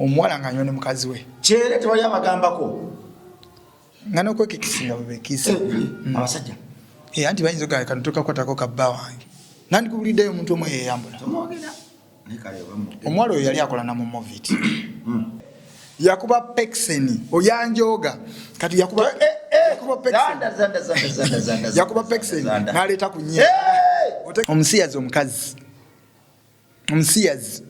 Omuwala ng'anywa ne mukazi we. Kyere tewali abagambako. Nga n'okwekikisinga bwe bekiisa. Eh, eh, abasajja. Eh, anti bayinza okugamba kano tokakwatako ka bba wange. Nandikubuliddeyo omuntu omu eyeyambula. Tomwogera. Omuwala oyo yali akola na mu Movit. Yakuba Pexen oyanjooga kati yakuba eh, eh, yakuba Pexen yakuba Pexen n'aleeta ku nnyo omusiyazi omukazi omusiyazi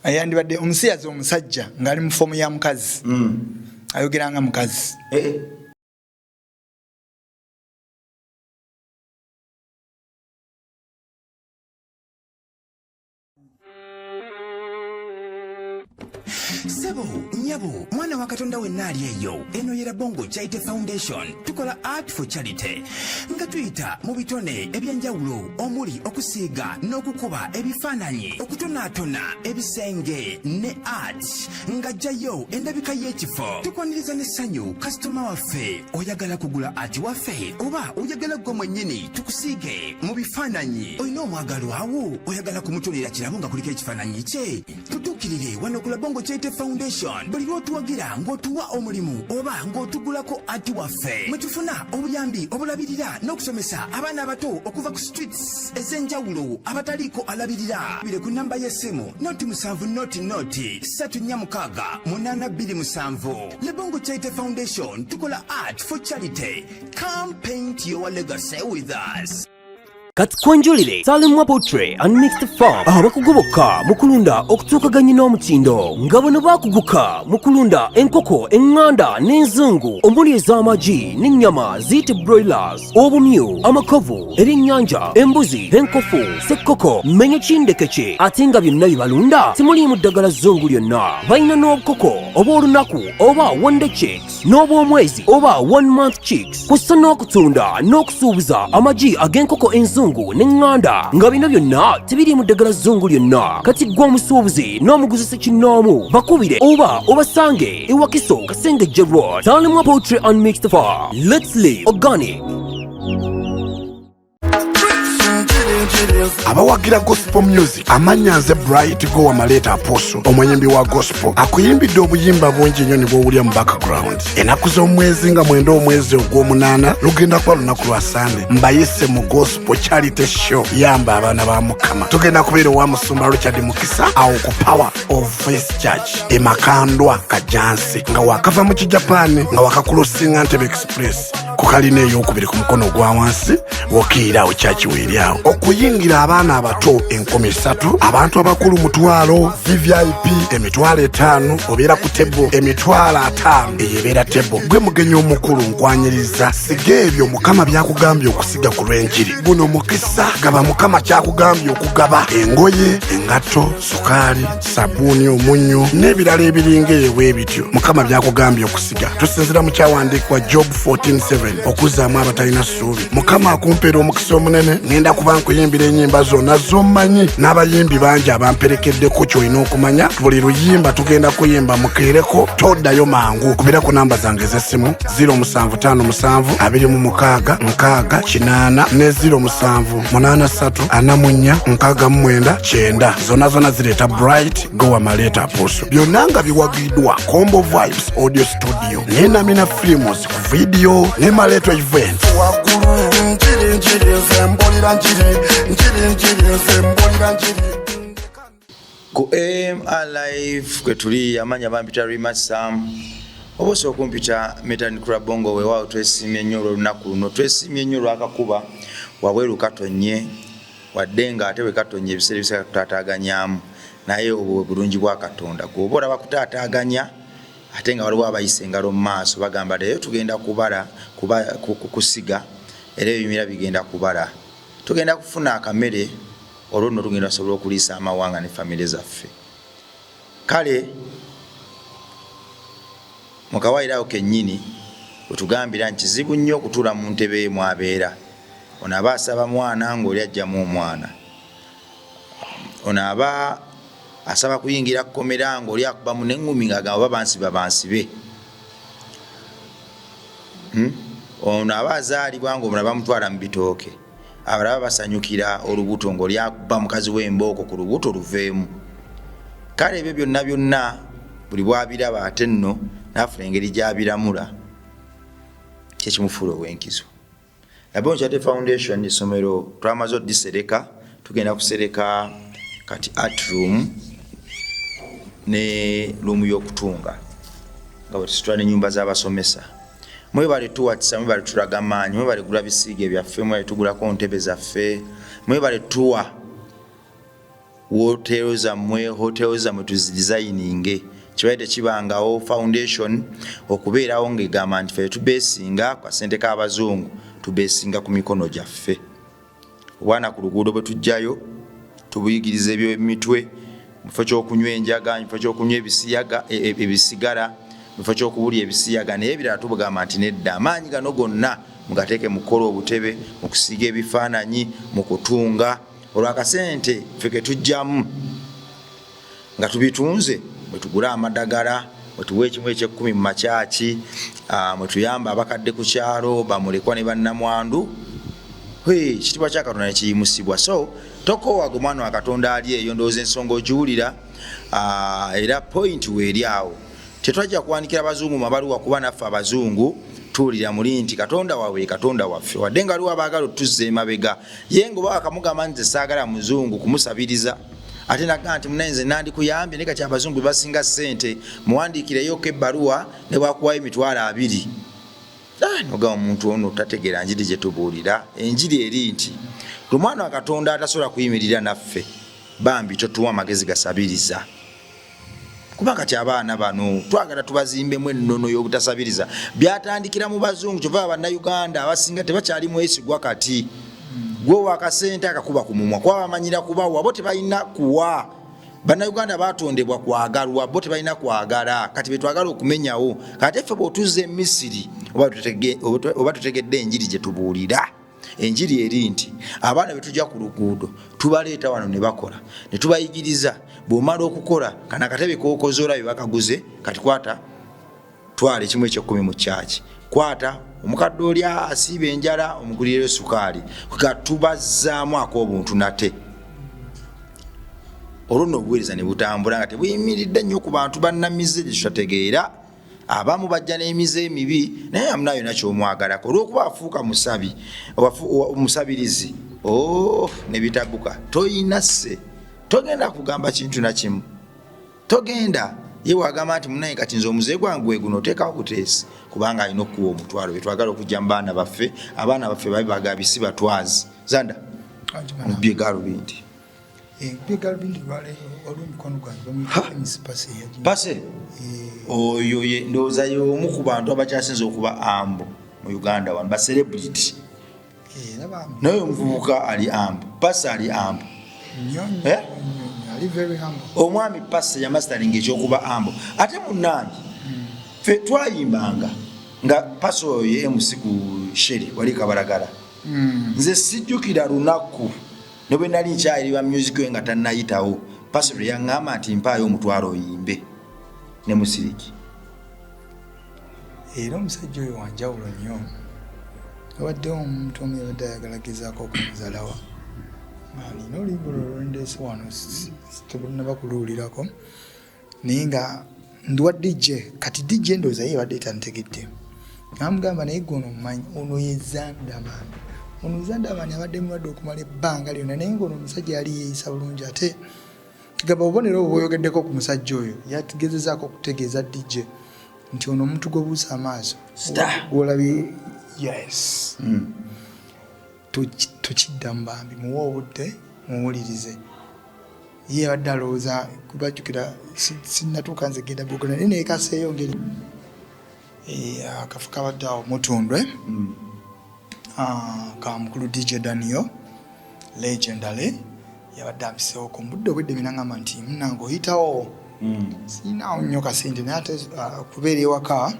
yandibadde omusiyazi omusajja ng'ali mu foomu ya mukazi ayogera nga mukazi. Sebo, nyabo, mwana wa Katonda wenna ali eyo, eno ye Rabongo Charity Foundation. Tukola art for charity nga tuyita mu bitone ebyenjawulo omuli okusiiga n'okukuba ebifaananyi, okutonaatona ebisenge ne art nga jjayo endabika y'ekifo. Tukwaniriza n'essanyu kasitoma waffe. Oyagala kugula art waffe oba oyagala ggwe mwennyini tukusiige mu bifaananyi? Olina omwagalwawo oyagala kumutonera kirabo nga kuliko ekifaananyi kye? Tutuukirire wano ku Labongo Charity Foundation. Buli lw'otuwagira ng'otuwa omulimu oba ng'otugulako ati waffe, mwe tufuna obuyambi obulabirira n'okusomesa abaana abato okuva ku streets ez'enjawulo abataliiko alabirira. Bire ku namba y'essimu noti 7 noti noti 3 4 6 8 2 7. Labongo Charity Foundation, tukola art for charity. Come paint your legacy with us. Kati kwenjulire Salimwa Poultry and Mixed Farm, abakugu bokka mu kulunda okutuukaganye n'omutindo, nga bano bakuguka mu kulunda enkoko eŋŋanda n'enzungu omuli ez'amagi n'ennyama ziyite broilers, obumyu, amakovu, ebyennyanja, embuzi, enkofu, sekkoko, mmenye kindekeke, ate nga byonna bye balunda temuliimu ddagala zzungu lyonna. Balina n'obukoko obw'olunaku oba one day chicks n'obw'omwezi oba one month chicks, kussa n'okutunda n'okusuubuza amagi ag'enkoko enzungu n'eŋŋanda, nga bino byonna tebiriimu ddagala zzungu lyonna. Kati ggwe omusuubuzi n'omuguzi ssekinnoomu, bakubire oba obasange e Wakiso, Kasengejje Road. Salimwa Poultry and Mixed Farm, let's live organic. Abawagira gospel music, amannya nze Bright Gowa Maleeta Apostle, omuyimbi wa gospel akuyimbidde obuyimba bungi nnyo ne bwowulya mu background. Ennaku z'omwezi nga 9 omwezi ogw'omunaana lugenda kuba lunaku lwa Sande, mbayise mu gospel charity show yamba abaana ba Mukama. Tugenda kubeera owa Musumba Richard Mukisa awo ku Power of Faith Church e Makandwa Kajansi, nga wakava mu Kijapaani, nga wakakulosinga Ntebe Express ku kalina ey'okubiri ku mukono ogwa wansi, wokiira awo kyaki weeri awo. Okuyingira abaana abato 3000, abantu abakulu 500,000, VVIP 50,000, obeera ku table 50,000, eyo ebeera table. Gwe mugenyi omukulu nkwanyiriza, siga ebyo Mukama byakugambye okusiga ku lw'enjiri. Guno mukisa, gaba Mukama kyakugambye okugaba: engoye, engatto, sukaali, sabuuni, omunnyo n'ebirala ebiringa eyo bwe bityo Mukama byakugambye okusiga. Tusinzira mu kyawandiikibwa Job 14:7 okuzzaamu abatalina ssuubi. Mukama akumpeera omukisa omunene. Ŋŋenda kuba nkuyimbira ennyimba zonna z'ommanyi n'abayimbi bangi abamperekeddeko. Ky'olina okumanya, buli luyimba tugenda kuyimba mukeereko, toddayo mangu. Kubira ku namba zange ez'essimu 0757 26 60 8 ne 07 83 44 69 9. Zonna zonna zireeta Bright Gowa Maleeta Apostle, byonna nga biwagiddwa Combo Vibes Audio Studio ne Namina Films ku video ne Maleeto Events. Waggulu njiri njiri nze mbulira njiri njiri njiri nze mbulira njiri. Ku AMR Live kwe tuli, amanya bampita Rima Sam, oba osobola okumpita Metan Krabongo. Weewaawo, twesiimye nnyo olw'olunaku luno, twesiimye nnyo olwakakuba wabweru katonye, wadde nga ate bwe katonye ebiseera ebiseera tutaataaganyaamu, naye obwo bwe bulungi bwa Katonda. Gweoba olaba kutaataaganya, ate nga waliwo abayisa engalo mu maaso bagamba leero tugenda kubala kusiga, era ebimera bigenda kubala, tugenda kufuna akamere, olwo nno tugenda sobola okuliisa amawanga ne famire zaffe. Kale mukawayiro awo kennyini wetugambira nti kizibu nnyo okutuula mu ntebe ye mwabeera. Ono aba asaba mwana ng'oli ajjamu omwana, ono aba asaba kuyingira kkomera ng'oli akubamu n'eŋŋumi ng'agamba oba bansiba bansibe. Ono aba azaalibwa ng'omulala bamutwala mu bitooke, abalala basanyukira olubuto ng'oli akuba mukazi w'embooko ku lubuto luveemu. Kale ebyo byonna byonna Buli bwabiraba ate nno naafuna engeri gyabiramula, kyekimufuula ow'enkizo. Labongo Charity Foundation essomero twamaze odisereka, tugenda kusereka kati art room ne room y'okutunga nga bwe tusitula n'ennyumba z'abasomesa. Mwebale tuwatisa, mwebale tulaga maanyi, mwebale gula bisiige byaffe, mwebale tugulako ntebe zaffe, mwebale tuwa wotero zammwe, hotel zammwe tuzidesigninge. Kibaye tekibangawo foundation okubeerawo ng'egamba nti ffe tubeesinga ku kasente k'abazungu, tubeesinga ku mikono gyaffe. Obwana ku luguudo bwe tujjayo tubuyigiriza ebyemitwe, mu kifo ky'okunywa enjaga, mu kifo ky'okunywa ebisiyaga, ebisigala, mu kifo ky'okubulya ebisiyaga naye ebirala, tubugamba nti nedda, amaanyi gano gonna mugateeke mu kukola obutebe, mu kusiiga ebifaananyi, mu kutunga. Olwakasente ffe ke tujjamu nga tubitunze, mwe tugula amadagala, mwe tuwa ekimu ekyekkumi mu makyaki, mwe tuyamba abakadde ku kyalo, bamulekwa ne bannamwandu, ekitiibwa kya Katonda nekiyimusibwa. So tokoowaga omwana wa Katonda ali eyo. Ndowooza ensonga ogiwulira, era point weeri awo. Tetwajja kuwandikira bazungu mabaluwa, kuba naffe abazungu tuwulira muli nti Katonda waabwe ye Katonda waffe, wadde nga waliwo abaagala otuzza emabega. Ye nga oba wakamugamba nti saagala muzungu kumusabiriza, ate naga nti munaye nze nandikuyambye, naye kati abazungu bebasinga ssente, muwandiikireyoko ebbaluwa ne bwakuwayo 20,000. Nogamba omuntu ono tategeera njiri gye tubuulira. Enjiri eri nti gwe mwana wa Katonda atasobola kuyimirira naffe, bambi totuwa amagezi gasabiriza, kuba kati abaana bano twagala tubazimbemu ennono y'obutasabiriza. Byatandikira mu bazungu, kyova Bannayuganda abasinga tebakyali mwesigwa. Kati gwe wakasente akakuba ku mumwa, kuba bamanyira kubawa, bo tebalina kuwa. Bannayuganda batondebwa kwagalwa, bo tebalina kwagala. Kati betwagala okumenyawo. Kati ffe bw'otuzza e Misiri, oba tutegedde enjiri gye tubuulira. Enjiri eri nti abaana betujja ku luguudo tubaleeta wano ne bakola ne tubayigiriza. Bw'omala okukola kano akatebe kokoze, olabye bakaguze, kati kwata twala ekimu ekyekkumi mu kyaki, kwata omukadde oli asiiba enjala omugulireyo sukaali. Ka tubazzaamu ak'obuntu nate. Olwo nno obuweereza ne butambula nga tebuyimiridde nnyo ku bantu bannamize gye tutategeera. Abamu bajja n'emize emibi, naye amunayo nakyomwagalako olwokuba afuuka musabi, omusabirizi, oh, ne bitabuka. Toyina sse, togenda kugamba kintu nakimu, togenda. Ye wagamba nti munaye kati nze omuze gwange gwe guno, oteekawo buteesi, kubanga alina okukuwa omutwalo. Betwagala okujja mu baana baffe, abaana baffe babi bagabisi batwazi zanda mubye galubindi. Pase oyo ye ndowooza y'omu ku bantu abakyasinze okuba ambo mu Uganda wano, ba celebrity. Naye omuvubuka ali ambo, Pase ali ambo. Eh? Omwami Pase yamasitalinga ekyokuba ambo. Ate munange, ffe twayimbanga nga Pase oyo ye MC ku Sheri wali Kabalagala. Nze sijjukira lunaku ne bwe nali nkyayiriba music we nga tannayitawo, Pase lwe yaŋŋamba nti mpaayo omutwalo oyimbe ne Musiriki. Era omusajja oyo wanjawulo nnyo. Wabaddewo omuntu omu yabadde ayagala gezaako okunzalawa nga nina oluyimba olwo lwendeese wano, tebulunaba kuluwulirako, naye nga ndiwa DJ. Kati DJ ndowooza ye yabadde tantegedde, namugamba naye gwe ono omumanyi, ono ye Zandaman. Ono Zandaman abadde mulwadde okumala ebbanga lyonna, naye nga ono omusajja yali yeeyisa bulungi. Ate tugamba obubonero obwo bwoyogeddeko ku musajja oyo, yagezezaako okutegeeza DJ nti ono omuntu gwebuusa amaaso gwolabye, yes, tukiddamu bambi muwe obudde muwulirize. Ye yabadde alowooza kubajjukira sinnatuuka nze genda bugona, naye nekaseeyo ngeri akafo kabadde awo Mutundwe, ka mukulu DJ Daniel legendary. Yabadde ampiseewo ku budde obwedde, binagamba nti munange oyitawo, sirinaawo nnyo kasente, naye ate kubeera ewaka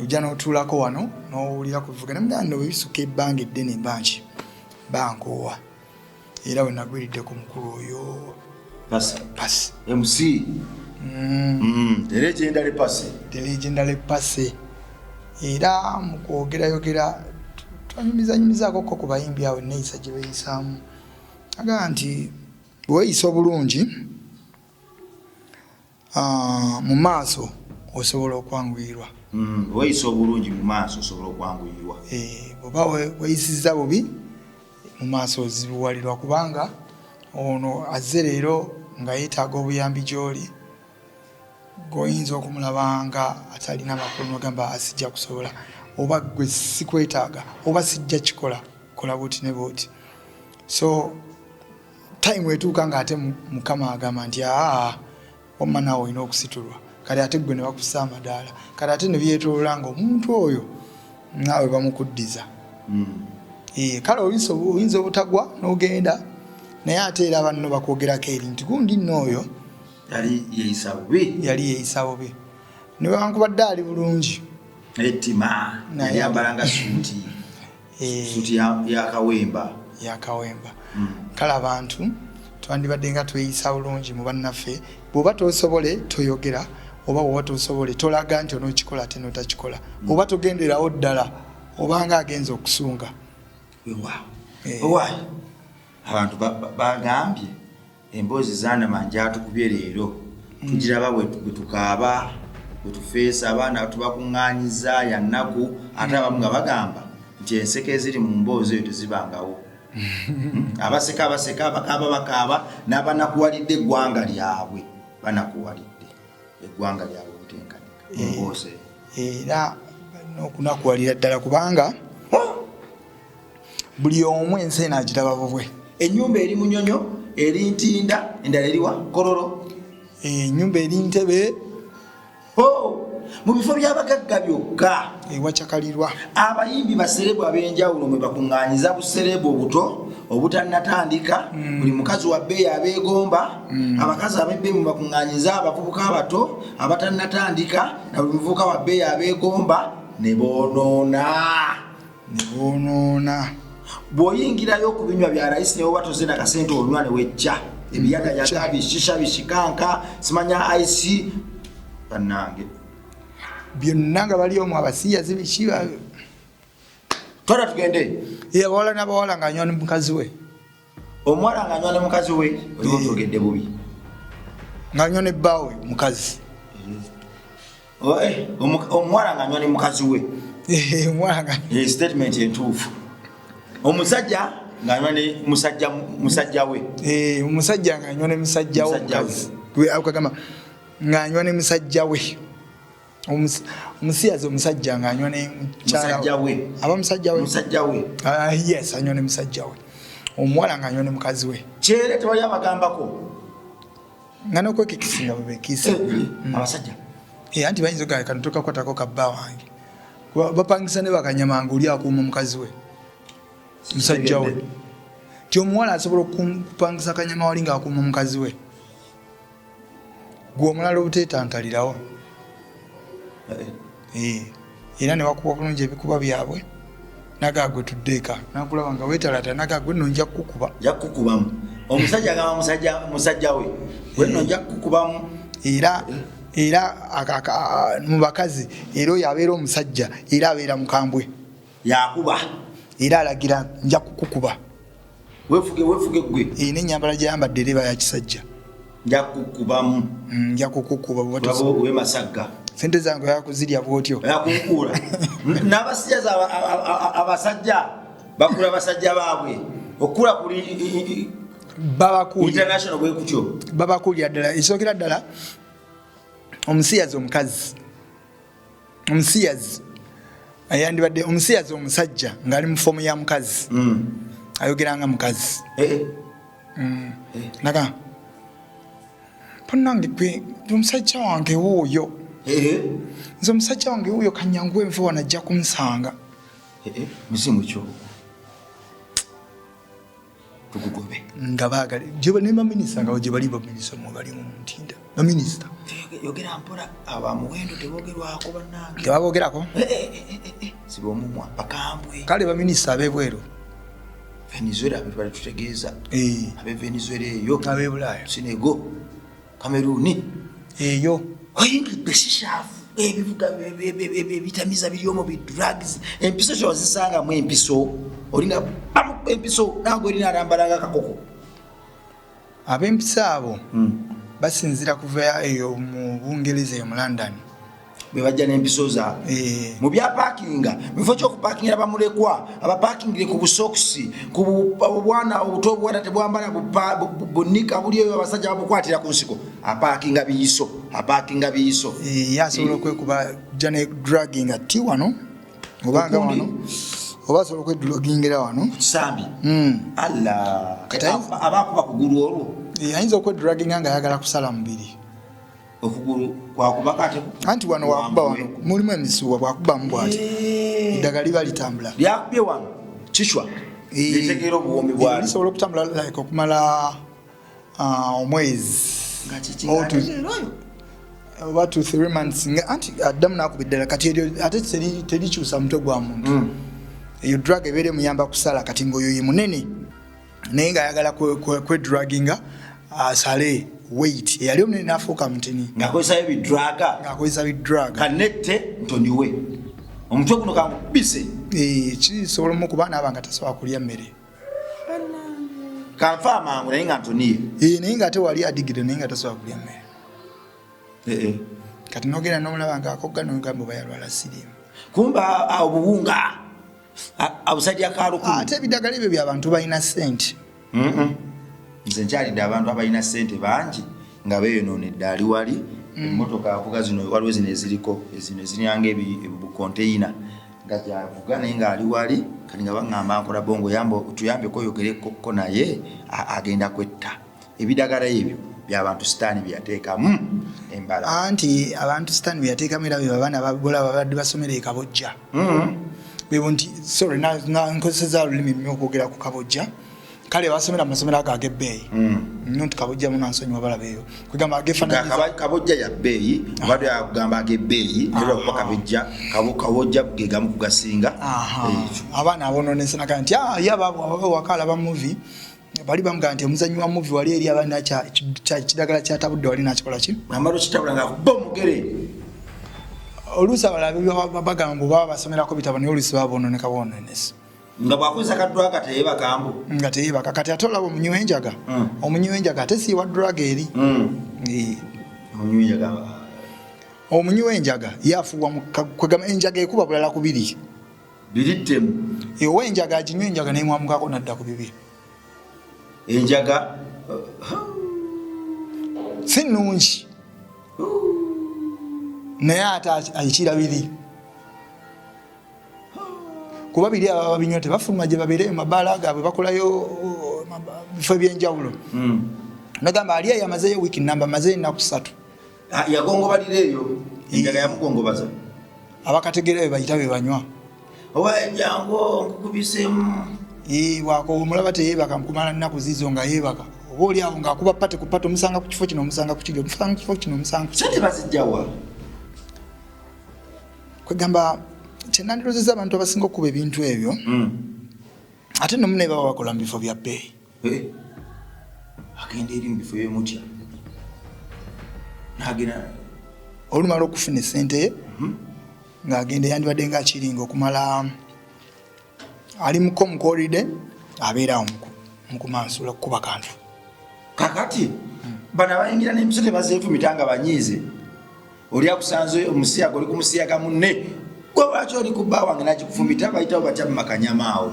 ojja n'otuulako wano n'owulira ku bivuga. Nemugamba nno bwe bisuka ebbanga eddene mbanki bankoowa. Era we nagwiridde ku mukulu oyo Pasi MC, the legendary Pasi. The legendary Pasi. Era mu kwogerayogera twanyumizanyumizaako ko ku bayimbi awo enneeyisa gye beeyisaamu, agamba nti bwe weeyisa obulungi. Ah, mu maaso osobola okwanguyirwa. Weyisa obulungi mu maaso osobola okwanguyirwa. Eh, bwoba weyisizza bubi mu maaso ozibuwalirwa, kubanga ono azze leero nga yeetaaga obuyambi gy'oli, gweoyinza okumulaba nga atalina makulu nogamba asijja kusobola, oba gwe sikwetaaga, oba sijja kikola, kola bwoti ne bwoti. So time etuuka nga ate Mukama agamba nti aa, wamma naawe olina okusitulwa. Kati ate gwe ne bakussa amadaala, kati ate ne byetolola nga omuntu oyo naawe bamukuddiza. Eh, kale oyinza obutagwa n'ogenda, naye ate era banno bakwogerako eri nti gundi nno oyo yali yeeyisa bubi, yali yeeyisa bubi, newankubadde ali bulungi. Ettima Naye yali ambalanga suuti. Eh. Suuti ya Kawemba. Ya Kawemba. Kale abantu twandibadde nga tweyisa bulungi mu bannaffe. Bw'oba tosobole toyogera, oba bw'oba tosobole tolaga nti onookikola ate n'otakikola, oba togenderawo ddala, obanga agenza okusunga. Weewaawo. Eh. Owaaye abantu bagambye emboozi zanama njatukubye leero, tugiraba bwe tukaaba, bwe tufeesa abaana tubakuŋŋaanyiza ya nnaku, ate abamu nga bagamba nti enseko eziri mu mboozi eyo tezibangawo. Abaseka abaseka, abakaaba bakaaba, n'abanakuwalidde eggwanga lyabwe banakuwalidde eggwanga lyabwe obutenkanika mu mboozi eyo. Era n'okunakuwalira ddala, kubanga buli omu ensi eno agiraba bubwe. Ennyumba eri Munyonyo, eri Ntinda, endala eriwa Kololo. Ennyumba eri Ntebe. Oh, mu bifo by'abagagga byokka. Ewacakalirwa. Abayimbi baserebu ab'enjawulo mwe bakuŋŋaanyiza buserebu obuto obutannatandika. Buli mukazi wa bbeeyi abeegomba. Abakazi ab'ebbeeyi mwe bakuŋŋaanyiza abavubuka abato abatannatandika, na buli muvubuka wa bbeeyi abeegomba, ne boonoona. Ne boonoona. Bw'oyingirayo ku binywa bya layisi, ne woba toze na kasente onywa ne wejja. Ebiyagayaga, bishisha, bishikanka, simanya ice, bannange. Byonna nga bali omwo abasiyazi biki Twala tugende. Eh, abawala n'abawala ng'anywa ne mukazi we. Omuwala ng'anywa ne mukazi we, oliwo otwogedde bubi. Ng'anywa ne bbaawe mukazi. Oh, omuwala ng'anywa ne mukazi we. Eh, omuwala nga Statement entuufu. Omusajja ng'anywa ne musajja we. Eh, omusajja ng'anywa ne musajja we Musajja we. omukazi. Gwe akagamba ng'anywa ne musajja we. Omusiyazi omusajja ng'anywa ne mukyala Musajja we. Aba musajja we. Musajja we. Ah, yes, anywa ne musajja we. Omuwala ng'anywa ne mukazi we. Kyere tewali abagambako. Nga n'okwekikisinga bwe bekiisa. Abasajja. Anti bayinza okugamba kano tokakwatako ka bba wange. Kuba bapangisa ne bakanyama ng'oli akuuma mukazi we. Musajja we. Nti omuwala asobola okupangisa kanyama wali ng'akuuma mukazi we. Gwe omulala obuteetantalirawo. Era ne bakuba bulungi ebikuba byabwe. Naga gwe tudde eka. Nakulaba nga weetalata, naga gwe nno nja kukukuba. Nja kukukubamu. Omusajja agamba musajja we. Gwe nno nja kukukubamu. Era mu bakazi, era oyo abeera omusajja, era abeera mukambwe. Yakuba. Era alagira nja kukukuba. Weefuge, weefuge ggwe. N'ennyambala gy'ayambadde era eba ya kisajja. Nja kukukubamu. Nja kukukuba bw'oba Tulaba tosobola. owe Masagga. Sente zange oyagala kuzirya bw'otyo. Oyagala kunkuula. N'abasiyazi abasajja bakula basajja baabwe. Okukula kuli Babakuulira. international bwe kutyo. Babakuulira ddala. Ekisookera ddala, omusiyazi omukazi. Omusiyazi ayandibadde omusiyazi omusajja ng'ali mu foomu ya mukazi. Ayogera nga mukazi. Naga, bannange gwe omusajja wange wuuyo. Nze omusajja wange wuuyo, kanyanguwe nve wano ajja kunsanga. Muzimu kyo. Tukugobe. Nga baagala, gye ne baminisita nga gye bali, baminisita mwe bali mu Ntinda. Baminisita. Yogera mpola, aba muwendo teboogerwako bannange. Tebaboogerako? Siba omumwa, bakambwe. Kale baminisita ab'ebweru. Venezuela be bali tutegeeza. Ab'e Venezuela eyo. Ab'e Bulaaya. Senegal, Cameroon. Eyo. Oyingidde shishafu. Ebivuga ebitamiza biri omwo bi drugs. Empiso kyozisangamu empiso. Olina bamukuba empiso, nange olina alambala nga kakoko. Ab'empiso abo. Basinzira kuva eyo mu Bungereza, eyo mu London. Bwe bajja n'empiso zaabwe mu byapakinga, mu kifo ky'okupakingira bamulekwa, abapakingire ku busokisi, ku obwana obuto, obwana tebwambala bunika buli eyo, abasajja babukwatira ku nsiko. Apakinga biyiso, apakinga biyiso. Ye asobola okwekuba jja ne drugging ti wano obanga Okundi. wano, oba asobola okwedrugingira wano. Kisambi. Alla. Kati Abakuba kugulu olwo. Ayinza okwedruginga nga ayagala kusala mubiri. Okugulu kwakubako ate. Anti wano wakuba, wano mulimu emisuwa, bwakubamu bwati eddagala liba litambula. Lyakubye wano kicwa litegeera obuwoomi bwalyo. Lisobola okutambula like okumala omwezi Nga kiki? Or oba 2-3 months, nga anti addamu nakuba eddala. Kati eryo ate terikyusa mutwe gwa muntu. Eyo drug ebeera emuyamba kusala. Kati ngaoyo ye munene naye ngaayagala kwedruginga asale weight, eyali omunene nafuuka mutini. Ng'akozesayo bidruga. Ng'akozesa bidrug. Kanette ntoniwe omutwe guno kankubise. Kisobola omukuba naaba nga tasobola kulya mmere. Kanfa amangu naye nga ntoniye. Naye ngaate wali adigire, naye nga tasobola kulya mmere. Kati nogenda nomulaba nga akogga, nogamba oba yalwala siriimu. Kumba obuwunga abusajja ka 1000. Ate ebidagala ebyo byabantu balina sente. Nze nkyalidde abantu abalina sente bangi nga beeyonoonedde. Ali wali emmotoka avuga zino, waliwo zino eziriko zino eziryanga ebukonteyina nga gyavuga, naye ng'ali wali. Kati nga baŋŋamba nkola bongo yamba tuyambeko oyogerekokko, naye agenda kwetta. Ebidagala ebyo byabantu sitaani byeyateekamu embala. Anti abantu sitaani byeyateekamu, era be babaana bolaba babadde basomera e Kabojja. Bebo nti, sorry, nkozeseza olulimi nnyo okwogera ku Kabojja. Kale basomera mu masomero ago ag'ebbeeyi nnyo, nti Kabojja munansonyiwa balaba eyo kwegamba agefaananyiriza. Kabojja ya bbeeyi, obadde yakugamba ag'ebbeeyi, naye lwakuba kabojja kabojja ge gamu kugasinga. Ekyo. Abaana abonoonese naga nti, "Ah, ye aba waka alaba movie." Bali bamugamba nti omuzanyi wa movie wali eri abalina kidagala kyatabudde wali nakikola ki. Amala okitabula nga akuba omugere. Oluusi abalala bagamba mbu baba basomerako bitabo, naye oluusi baba bonooneka bonoonese. Nga bwakozesa kadrug teyebakambu. Nga teyebaka. Kati ate olaba omunywi w'enjaga. Omunywi w'enjaga ate siiwa drug eri. Omunywi w'enjaga. Omunywi w'enjaga ye afuuwa kwegamba enjaga ekuba bulala kubiri. Birittemu. Ow'enjaga aginywa enjaga nemwamukako nadda ku bibi. Enjaga. Si nnungi, naye ate ayikira biri kuba biri ababa babinywa tebafuluma gye babeere mu mabaala gaabwe, bakolayo bifo ebyenjawulo. Nagamba ali eyo amazeyo wiiki namba, amazeyo ennaku 3. Ah, yagongobalira eyo enjaga yamugongobaza. Abakategeera be bayita be banywa. Oba enjangu nkukubisemu. Bwako omulaba teyeebaka kumala nnaku zizo nga yeebaka, oba oli awo ng'akuba party ku party, omusanga ku kifo kino, omusanga ku kiri, omusanga ku kifo kino, omusanga ku Sente bazijjawa? Kwegamba kyenandirozeza abantu abasinga okukuba ebintu ebyo, ate nomu naye baba bakola mu bifo bya bbeeyi. Eh, agenda eri mu bifo byemutya nagenda. Olumala okufuna esente ye ng'agenda, yandibadde nga akiringa okumala ali muko mukolide, abeera awo mukumansula kukuba kantu. Kakati bano abayingira n'empiso tebazeefumita nga banyiize? Oli akusanze omusiyaga, oli kumusiyaga munne, gwe lwaki oli ku bba wange nagikufumita? Bayitawo batya mu makanyama awo?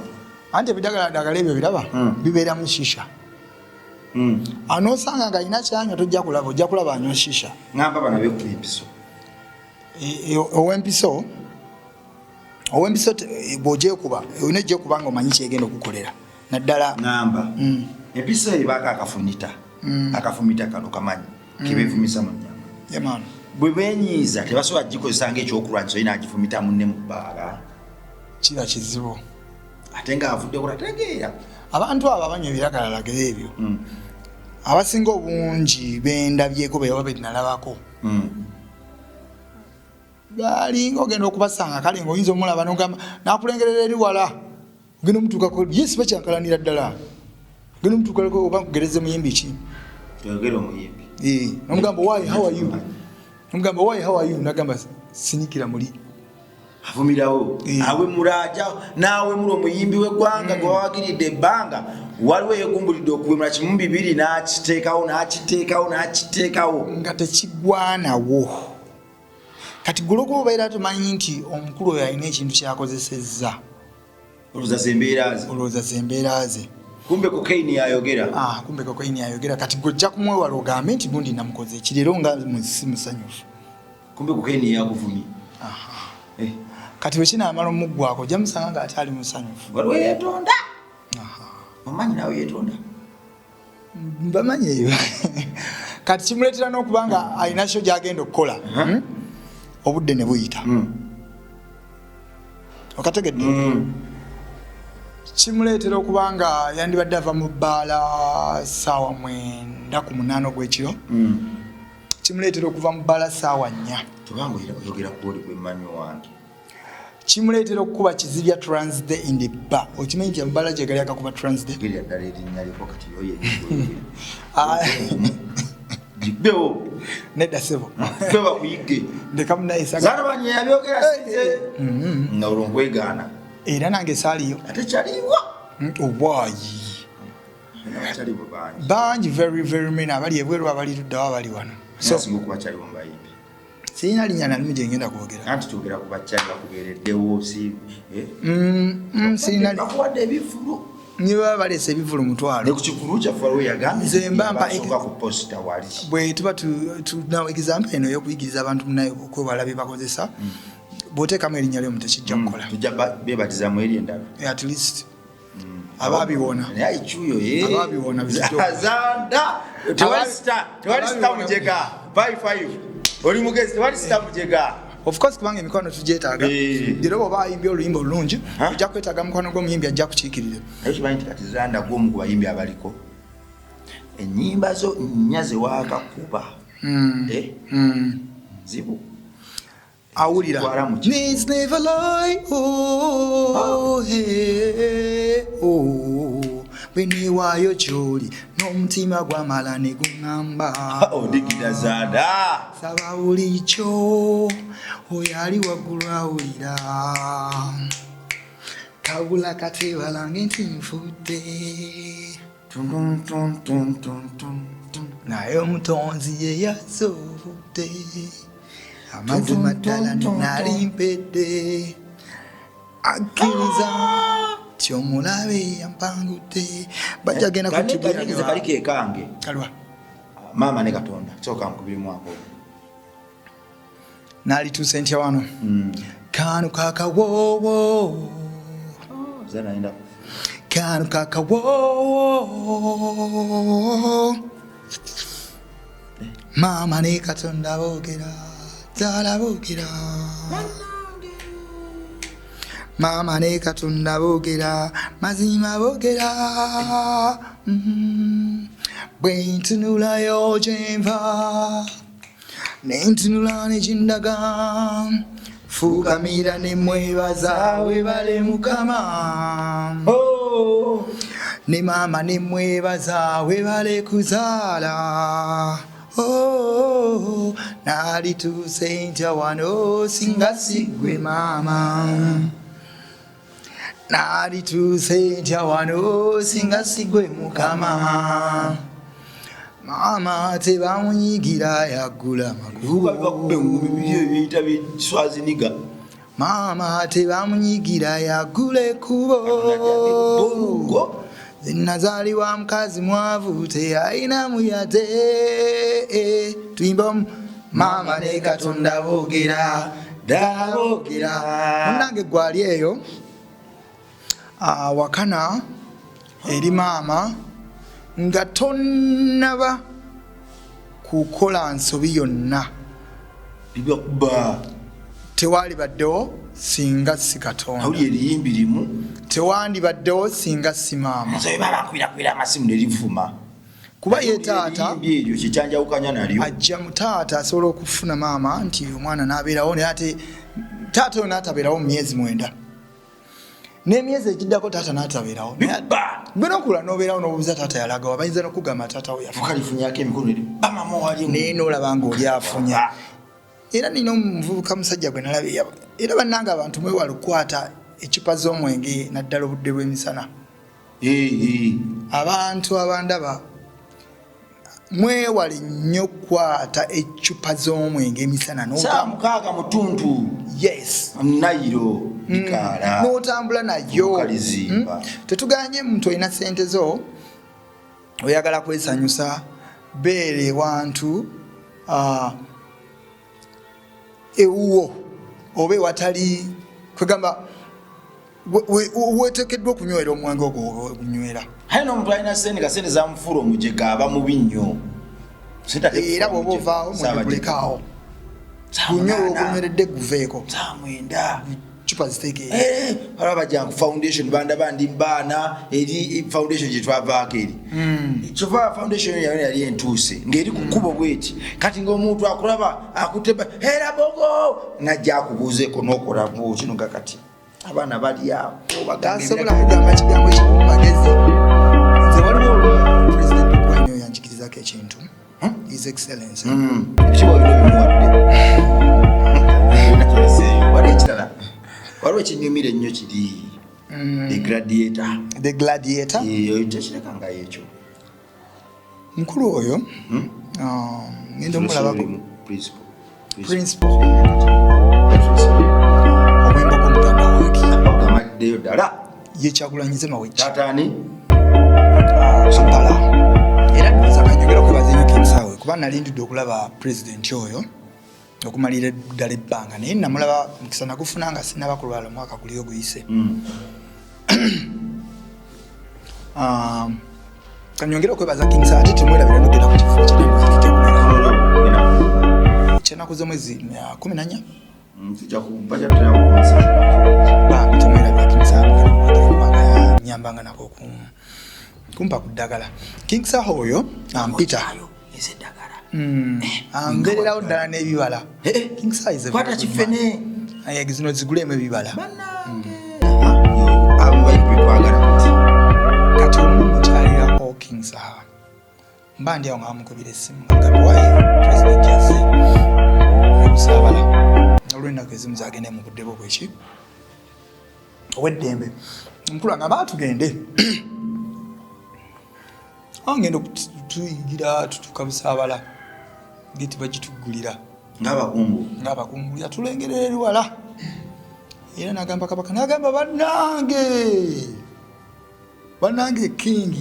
Anti ebidagaladagala ebyo biraba bibeeramu shisha. Anoosanga nga alina kyanywa, tojja kulaba, ojja kulaba anywa shisha. Ŋamba bano bekuba empiso. Ow'empiso bw'ogyekuba olina ejjekuba nga omanyi kyegenda okukolera naddala. Ŋamba empiso eyo baako akafunita, akafumita kano kamanyi kebefumisa mu nyama. Yamaani. Bwe benyiiza tebasobola gikozesa ngaekyokulwanyisa, olina agifumita munne mu bbaala? Kiba kizibu. Ate ng'avudde kulategeera. Abantu abo abanywa ebiragalalagala ebyo, abasinga obungi bendabyeko beba benalabako, balinga ogenda okubasanga kale ngaoyinza omulaba nogamba nakulengerera eri wala, ogenda omutuukako, yes, bakyankalanira ddala, ogenda omutuukako oba nkugereze muyimbi ki? Toyogera omuyimbi. Nomugamba, "Why, how are you?" Nomugamba, "Why, how are you?" Nagamba, "Sinyikira muli." Avumirawo. Awemula aja n'awemula omuyimbi w'eggwanga gwe wawagiridde ebbanga. Waliwo eyegumbulidde okuwemula kimu bibiri n'akiteekawo n'akiteekawo n'akiteekawo nga tekigwanawo. Kati gwe olwokuba obeera tomanyi nti omukulu oyo alina ekintu kyakozesezza, olowooza zembeera ze. Olowooza zembeera ze. Kumbe cocaine yayogera. Ah, kumbe cocaine yayogera. Kati gwe ojja kumwewala ogambe nti gundi namukoze eki leero nga si musanyufu. Kumbe cocaine yakuvumye. Eh. Kati bwe kinaamala omuggwako ojja musanga nga ate ali musanyufu. Waliwo yeetonda, omanyi nawe yeetonda. Bamanyi eyo. Kati kimuleetera n'okuba nga alina kyo gyagenda okukola, Obudde ne buyita. Okategedde? Kimuleetera okuba nga yandibadde ava mu bbaala 9:45 ogw'ekiro, kimuleetera okuva mu bbaala 4:00. Tobanga oyogera kwoli gwemmanyi wange. Kimuleetera okukuba kizibya Transday in the bar. Okimanyi nti amabaala gye gali agakuba Transday? Gerera ddala erinnya lyeko kati yoyo. Ah. Gibbewo. Nedda sebo. Gwe bakuyigge. Ndeka munaye saga. Zaalabanyi yabyogera sinze nga olwo nkwegaana. Era nange saaliyo. Ate kyaliwa. Obwayi. Abakyalibo bangi. Bangi, very very many, abali ebweru, abali luddawo, abali wano. So singa okuba kyaliwo mu bayimbi. Sirina linnya nalimu gye ngenda kwogera. Anti twogera ku bakyali bakubeereddewo si eh? Sirina. Bakuwadde ebivulu. Ne baba baleese ebivulu 100,000. Ne ku kivulu kyaffe waliwo yagambye Nze mba mpa basooka ku posita wali. Bwe tuba tunawo example eno ey'okuyigiriza abantu munaye okwewala bye bakozesa, bw'oteekamu erinnya lyomu tekijja kukola. Tujja beebatiza mu eri endala. At least ababiwona. Naye ayikyuyo ye. Ababiwona bijja. Zanda tewali sita, tewali sita mujega 55 oli mugezi, tewali sita mujega. Of course, kubanga emikwano tugyetaaga. Era bw'oba ayimbye oluyimba olulungi, ojja kwetaaga mukwano gw'omuyimbi ajja kukiikirira. Naye kimanyi nti kati Zanda gw'omu ku bayimbi abaliko ennyimba zo nnya ze waakakuba. Eh? Nzibu. Awulira. Zitwala mu kifo. Needs never lie, oh, hey, oh. Bwe neewaayo gy'oli n'omutima gwamala ne guŋŋamba. Odigida Zanda. Saba bulijjo oyo ali waggulu awulira, kabula kateebalange nti nfudde, Tum, tum, tum, tum, tum, tum. Naye omutonzi ye yasobodde amazima ddala nali mpedde, akkiriza ti omulabe yampangudde, bajja genda. Kanyigize kali kekange. Kalwa. Maama ne Katonda sooka nkubirimu ako. Nalituuse ntya wano, kano kakawoowo. Zanda nenda. Kano kakawoowo, maama ne Katonda boogera, ddala boogera, maama ne Katonda boogera, mazima boogera. Bwe ntunulayo gyenva nentunula nekindaga, fukamira nemwebaza, webale Mukama. Ne maama nemwebaza, webale kuzaala. Oh, nalituuse ntya wano singa sigwe maama? Nalituuse ntya wano singa sigwe Mukama? Maama tebamunyigira yaggula Bivuga bibakuba engumi makubo. Biri ebiyita biswaziniga. Maama tebamunyigira yaggula ekkubo. Bongo. Nazaalibwa mukazi mwavu, teyalina muyate. Tuyimba omu. Maama ne Katonda boogera, ddala boogera. Munnange gwali eyo, ah, wakana eri maama nga tonnaba kukola nsobi yonna. Bibakuba. Tewalibaddewo singa si Katonda. Awuli eriyimbi limu. Tewandibaddewo singa si maama. Nze baba bankubirakwira amasimu ne livuma. Kuba ye taata. Eriyimbi eryo kyekyanjawukanya nalyo. Ajja mu taata asobola okufuna maama nti omwana n'abeerawo, naye ate taata oyo n'atabeerawo mu myezi 9 n'emyezi egiddako taata n'atabeerawo. Bikuba. Gwe nokula n'obeerawo n'obuuza taata yalagawa, bayinza n'okugamba taata we yafa. Fukalifunyako emikono eri bamama wali. Naye n'olaba ng'oli afunya. Era nina omuvubuka musajja gwe nalabye, era bannange abantu mwewala okukwata eccupa z'omwenge naddala obudde bw'emisana. Abantu abandaba mwewale nnyo okukwata eccupa z'omwenge emisana saa mukaaga mutuntu. Yes. Nayiro bikaala. N'otambula nayo. Kalizimba. Tetuganye muntu olina sente zo oyagala kwesanyusa, beera ewantu ewuwo oba ewatali kwegamba weteekeddwa okunywera omwenge ogwo ogunywera. Aye n'omuntu alina sente nga sente zamufuula omujega aba mubi nnyo. Era bw'oba ovaawo mwenge gulekaawo, gunywe ogunyweredde guveeko. Saa 9. Cupa ziteeke. Waliwo bajja ku foundation bandaba ndi baana eri foundation gye twavaako eri. Kyova foundation yayo yali entuuse ng'eri ku kkubo bweti, kati ng'omuntu akulaba akutte era bogo najja akubuuzeeko n'okola kino nga kati abaana bali awo. Tasobola kugamba kigambo kimu magezi. Nze waliwo olwo President Bobi Wine oyo yanjigirizako ekintu, His Excellence. Ekitiibwa bino bimuwadde. Waliwo ekirala, waliwo ekinyumira ennyo kiri The Gladiator. The Gladiator. Tekirekangayo ekyo. Mukulu oyo ngenda omulabako. Principal omwemba gw'omuganda wange. Gamaddeyo ddala. Ye Kyagulanyize Mawejje. Tatani. Kampala. Era ndowooza kanyongera okwebaza ennyo King Saha, kuba nalindidde okulaba pulezidenti oyo okumalira ddala ebbanga, naye namulaba mukisa nagufuna nga sinaba kulwala omwaka guli oguyise. Kanyongera okwebaza King Saha, ate temwerabira nogenda ku kifo kyenaku z'omwezi 14. Bambi temwerabira King Saha, kubanga nyambanga nako kumpa ku ddagala. King Saha oyo ampita ambeererawo ddala n'ebibala. King Saha is a Kwata very good kifene. man. Aye, zino zigulemu ebibala. Abo bayimbi twagala kuti. Kati omu mukyalirako King Saha, mba ndi awo nga bamukubira essimu nga gamba wayi president yazze ebusaabala olw'ennaku ezimu zagende mu budde bwo bweki ow'eddembe. Omukulu agamba atugende ngenda okutuyingira tutuuka Busaabala, geti bagituggulira. Ng'abakungu. Ng'abakungu yatulengerera eri wala, era n'agamba kabaka, n'agamba bannange, bannange, King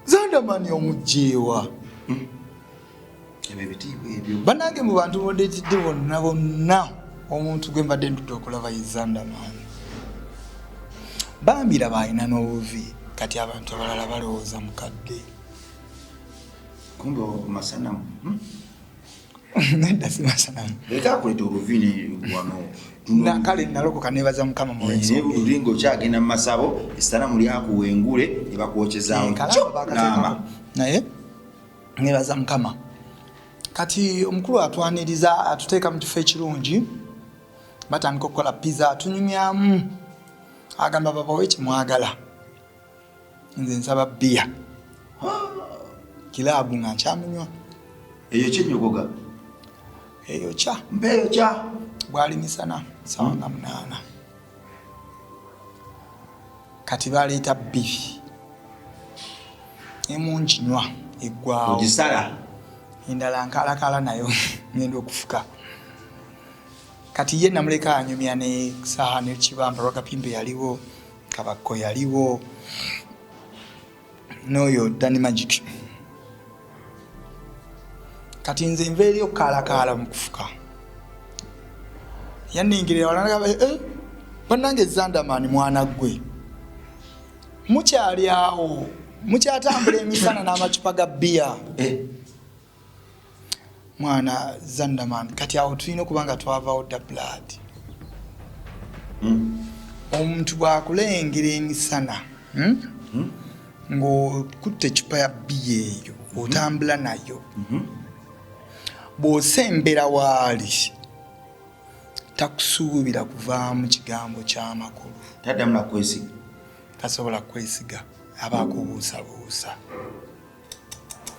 Zandamani omugjewa. Ebyo ebitiibwa ebyo. Bannange, mu bantu bondeetedde bonna bonna, omuntu gwe mbadde ndudde okulaba ye Zandamani. Bambira baalina n'obuvi, kati abantu abalala balowooza mukadde. Kumbe masanamu. Nedda, si masanamu. Leka akuleeta oluvi wano. Nakale nalokoka, nebaza Mukama mu lw'ensonga eyo. Naye nga okyagenda mu masabo, esanamu lyakuwa engule ne bakwokyezaawo. Kalamba bakateekako, naye nebaza Mukama. Kati omukulu atwaniriza, atuteeka mu kifo ekirungi, batandika okukola pizza, atunyumyamu, agamba babawe kyemwagala, nze nsaba bbiya kiraabu nga nkyamunywa. Eyo kyenyogoga. Eyo kya Mpeeyo kya. Bwali misana sawa nga 8. Kati baleeta bbiri, emu nginywa eggwawo. Ogisala. Endala nkalakala nayo, ngenda okufuka. Kati ye namuleka anyumya ne Saha ne Kibamba Lwakapimbe yaliwo, Kabakko yaliwo, n'oyo Danny Magic. Kati nze nva eri okukalakaala mu kufuka, yaningirira wala nagamba, "Eh, bannange, Zandamani mwana ggwe mukyali awo, mukyatambula emisana n'amacupa ga bbiya." Mwana Zandaman, kati awo tulina okuba nga twavawo dda blood. Omuntu bw'akulengera emisana, Ng'okutta ecupa ya bbiya eyo otambula nayo, bw'osembera waali takusuubira kuvaamu kigambo ky'amakulu. Taddamu nakwesiga. Tasobola kukwesiga, aba akubuusabuusa.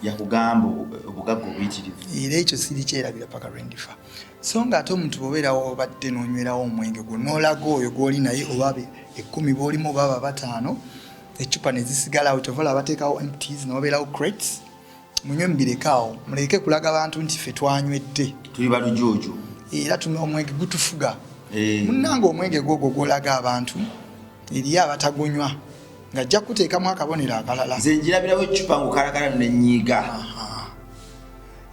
Yakugamba obugagga obuyitirivu. Era ekyo sirikyerabira paka lwendifa. So nga ate omuntu bwobeerawo obadde n'onywerawo omwenge gwo n'olaga oyo gw'oli naye oba 10 b'olimu oba aba 5. Eccupa ne zisigalawo, kyova olaba bateekawo empties ne wabeerawo crates. Munywe mubirekaawo, muleke kulaga bantu nti ffe twanywedde. Tuli balujuuju. Era omwenge gutufuga. Eh. Munnange, omwenge gwogwo gwolaga abantu, eriyo abatagunywa ng'ajja kuteekamu akabonero akalala. Nze njirabirawo eccupa ngukalakala nenyiiga.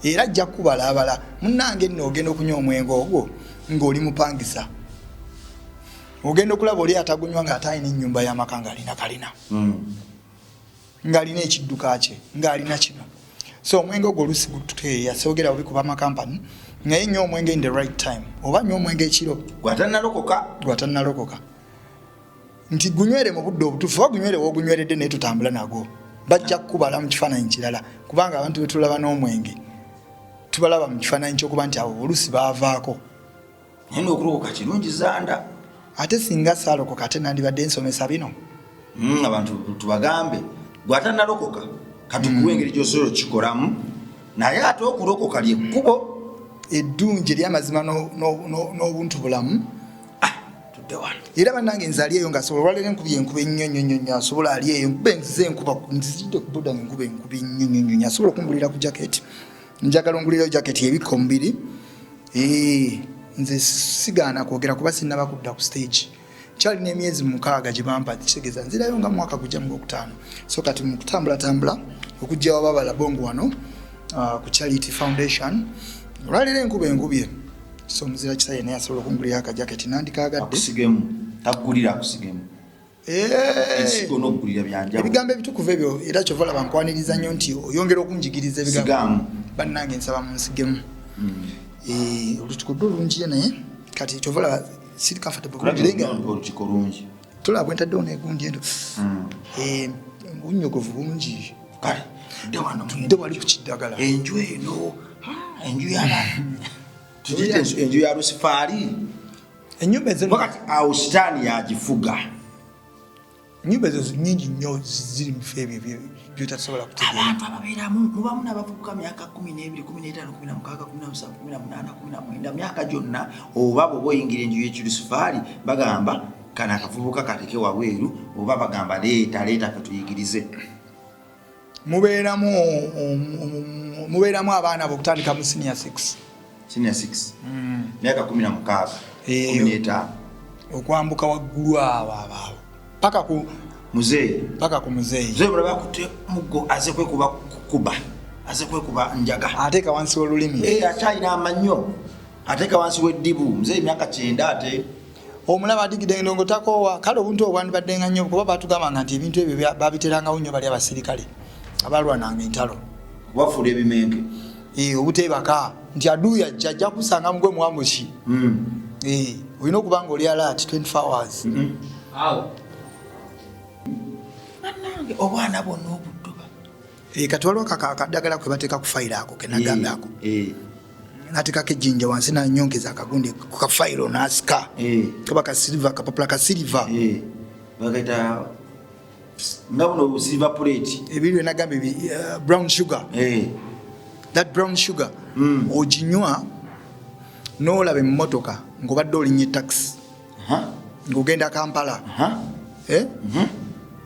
Era ajja kukubalaabala. Munnange nno, ogenda okunywa omwenge ogwo ng'oli mupangisa, ogenda okulaba oli atagunywa ng'ate alina ennyumba y'amaka, ng'alina kalina, ng'alina ekidduka kye, ng'alina kino. So omwenge ogwo oluusi gututeeya. Soogera bubi kuba amakampani, naye nywa omwenge in the right time, oba nywa omwenge ekiro. Gwatanalokoka. Gwatanalokoka, nti gunywere mu budde obutuufu, oba gunywere wogunyweredde, naye tutambula nagwo. Bajja kukubala mu kifaananyi kirala, kubanga abantu betulaba n'omwenge tubalaba mu kifaananyi kyokuba nti abo oluusi baavaako. Naye nokulokoka kirungi, zanda. Ate singa saalokoka, ate nandibadde nsomesa bino? Abantu tubagambe, gwatanalokoka katukuwa engeri gyosobola okukikolamu, naye ate okulokoka lyekkubo eddungi eryamazima n'obuntu bulamu. Ah, tudde wano. Era bannange, nze ali eyo nga asobola, olwaleero enkubi enkuba ennyo nnyo nnyo nnyo, asobola ali eyo nkuba enzize enkuba nzizidde ku boda nga enkuba enkuba ennyo nnyo nnyo nnyo, asobola okungulira ku jaketi. Njagala ongulirayo jaketi ebikka omubiri. Eh, nze sigaana kwogera kuba sinnaba kudda ku stage, kyalina emyezi 6 gye bampa, kitegeeza nzirayo nga mwaka gujja mu gwokutaano. So kati mu kutambulatambula okujja wababala bongo wano ku Charity Foundation, olwaleero enkuba enkubye, so omuzira kisa yenna yasobola okungulira akajaketi nandikagadde. Akusigemu, takugulira, akusigemu. Eh! Ensigo n'okugulira byanjawulo. Ebigambo ebitukuvu ebyo, era kyova olaba nkwaniriza nnyo nti oyongera okunjigiriza ebigambo. Sigaamu. Bannange, nsaba munsigemu. Eh, olutiko ddo olungiye, naye kati kyova olaba siri comfortable bulungi, naye nga olutiko lungi. Tolaba bwe ntaddewo negundi endo. Eh, obunyogovu bungi. Kale tudde wano. Tudde wali ku kiddagala. Enju eno, ah, enju y'abaana tugiyite enju ya Lusifaali. Ennyumba ezo. Wakati awo sitaani yagifuga. Ennyumba ezo nyingi nnyo, ziri mu bifo ebyo byotasobola kutegeera. Abantu ababeeramu mubamu n'abavubuka myaka 12, 15, 16, 17, 18, 19, myaka gyonna. Oba bwoba oyingira enju y'ekirusifaali, bagamba kano akavubuka kaleke wabweru, oba bagamba leeta, leeta fe tuyigirize. Mubeeramu abaana bokutandika mu senior 6. Senior 6, myaka 16. Eh. 15. Okwambuka waggulu awo abaawo paka ku muzeeyi. Paka ku muzeeyi. Muzeeyi mulaba akutte muggo, aze kwekuba kuba, aze kwekuba njaga. Ateeka wansi w'olulimi. Eh, akyalina amannyo, ateeka wansi w'eddibu. Muzeeyi myaka 90 ate. Omulaba adigidde endongo, takoowa. Kale obuntu obwo bwandibaddenga nnyo, kuba batugambanga nti ebintu ebyo babiterangawo nnyo bali abasirikale abalwananga entalo. Bafuula ebimenke. Eh, obuteebaka nti aduuyi ajja, ajja kusanga mugwe muwamuki. Eh, olina okuba nga oli alert 24 hours. Bannange, obwana bwonna obudduba. Eh, kati waliwo akaddagala kwe bateeka ku fayiro ako kenagambye ako. Nateekako ejjinja wansi, nanyongeza akagundi ku kafayiro n'asika. Kaba kasiliva, kapapula kasiliva. Bakaita nga buno silver plate. Ebiri byenagambye brown sugar. That brown sugar oginywa n'olaba emmotoka ng'obadde olinnye taxi ng'ogenda Kampala. Eh?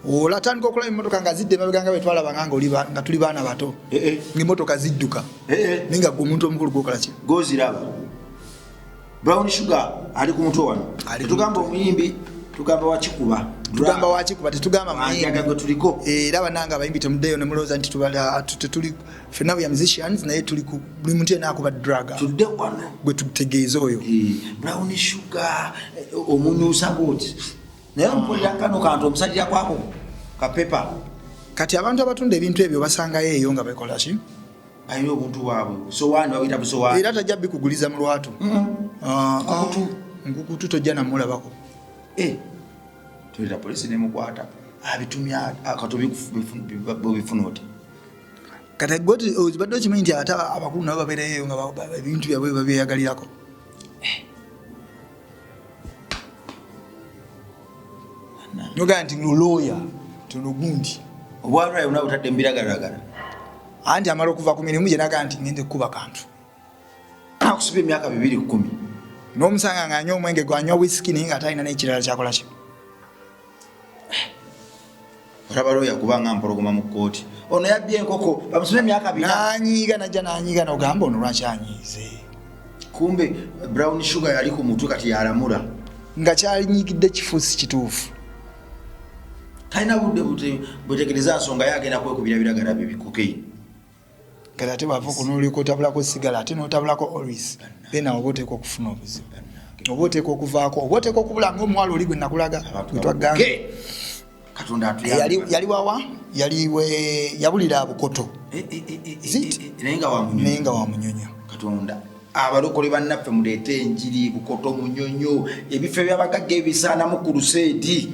Olatandika okulaba emmotoka nga zidda emabega nga bwetwalabanga nga tuli baana bato. Ng'emmotoka zidduka. Naye nga gwe omuntu omukulu gwokola ki? Goziraba. Brown sugar ali ku mutwe wano. Ali ku Tugamba mutwe. omuyimbi, tugamba wakikuba. Tugamba wakikuba, tetugamba Anjaga muyimbi. gwe tuliko. Era bannange abayimbi, temuddeyo ne mulowooza nti tetuli ffenna, we are musicians, naye tuli ku buli muntu yenna akuba drug. Tudde wano. Gwe tutegeeza oyo. Brown sugar, omunyusa bwoti, naye ompulira kano kantu omusalira kwako kapepa. Kati abantu abatunda ebintu ebyo basangayo eyo nga bekola ki? Balina obuntu bwabwe, busowaani, babuyita busowaani. Era tajja bikuguliza mu lwatu. Ah, ah, Nkukutu. Nkukutu, tojja namulabako. Eh, tulira polisi nemukwata abitumya kati bobifuna oti? Kati gwe obadde okimanyi nti ate abakulu nabo babeerayo nga ebintu byabwe babyeyagalirako? Nogaa nti lolooya tologundi. Obwalwayo buna butadde mubiragalalagala. Anti amala okuva ku mirimu gye nagaa nti ngende kukuba kantu. Nakusiba emyaka 210. N'omusanga ng'anywa omwenge gwanywa wisiki, naye nga talina n'ekirala kyakola ki. Olaba looya kubanga mpologoma mu kkooti, ono yabbye enkoko bamusibe emyaka 4. Nanyiiga, najja nanyiiga, nogamba ono lwaki anyiize? Kumbe brown sugar yali ku mutwe, kati yalamula. Nga kyalinyigidde kifuusi kituufu. Talina budde bwetegereza nsonga, ye agenda kwekubira biragala bye bikokeini. Kati ate bwava okunooleka otabulako sigala, ate n'otabulako oris, then awo oba oteeka okufuna obuzibu, oba oteeka okuvaako, oba oteeka okubula ngaomuwala oli gwe nakulaga gwe twagamba. Katonda atuyambe. Yali wawa, yali we yabulira Bukoto. Naye nga wa Munyonyo. Naye nga wa Munyonyo. Katonda, abalokole bannaffe, muleete enjiri Bukoto, Munyonyo, ebifo ebyabagagga ebisaanamu ku luseedi.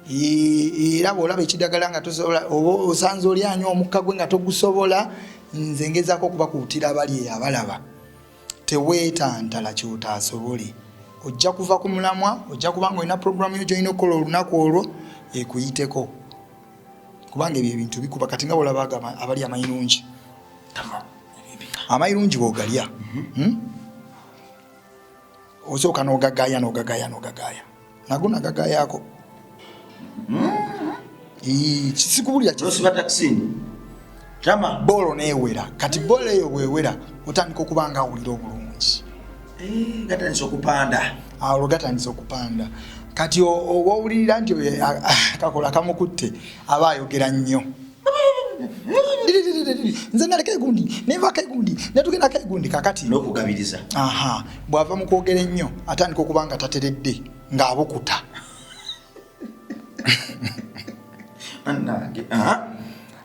Era bw'olaba ekidagala nga tosobola, oba osanze oli anywa omukka gwe nga togusobola, nze ngezaako okubakuutira abali eyo abalaba, teweetantala kyotaasobole. Ojja kuva ku mulamwa, ojja kuba nga olina puroguramu yo gyolina okukola olunaku olwo ekuyiteko, kubanga ebyo ebintu bikuba. Kati nga bwolaba abali amayirungi, amayirungi bw'ogalya, Osooka n'ogagaya, n'ogagaya, n'ogagaya, nago nagagayako. Sikubulira. Nosiba takisini tama. Boolo neewera. Kati boolo eyo bwewera, otandika okuba nga awulira obulungi. Gatandise okupanda. Olwo gatandise okupanda. Kati oba owulirira nti oyo kakola kamukutte, aba ayogera nnyo. Nze naleka egundi, nenvaako egundi, netugendako egundi kakati. N'okugabiriza. Aha, bw'ava mu kwogera ennyo, atandika okuba nga tateredde, ng'abukuta. Bannange, aha.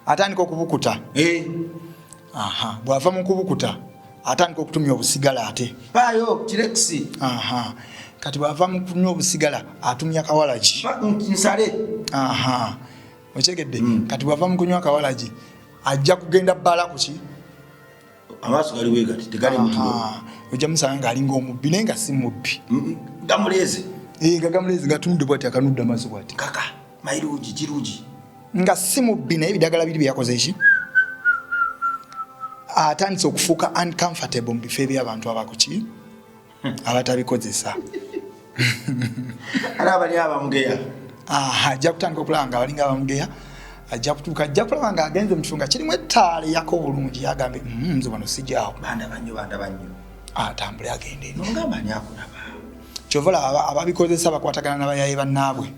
Atandika okubukuta. Aha, bw'ava mu kubukuta, atandika okutumya obusigala ate. Paayo kirekisi. Aha, kati bw'ava mu kunywa obusigala, atumya kawalagi. Nsale. Aha, okyegedde? Kati bw'ava mu kunywa kawalagi, ajja kugenda bbala kuki. Amaaso gali wegati, tegali mutulo. Aha, ojja musanga ng'alinga omubbi, naye nga si mubbi. Gamuleeze. Nga gamuleeze, gatunudde bwati, akanudde amaaso bwati. Kaka mairugi kirugi. Nga si mubbi, naye ebidagala biri byeyakoze eki, atandise okufuuka uncomfortable mu bifo eby'abantu abakuki abatabikozesa. Ala abali abamugeya. Aha, ajja kutandika okulaba nga abalinga abamugeya. Ajja kutuuka, ajja kulaba nga agenze mu kifo nga kirimu ettaala eyaka obulungi, yagambe, nze wano sijaawo." Bandaba nnyo, bandaba nnyo. Atambule agende eri. Nongamba ani akulaba? Kyova olaba ababikozesa bakwatagana n'abayaye bannaabwe.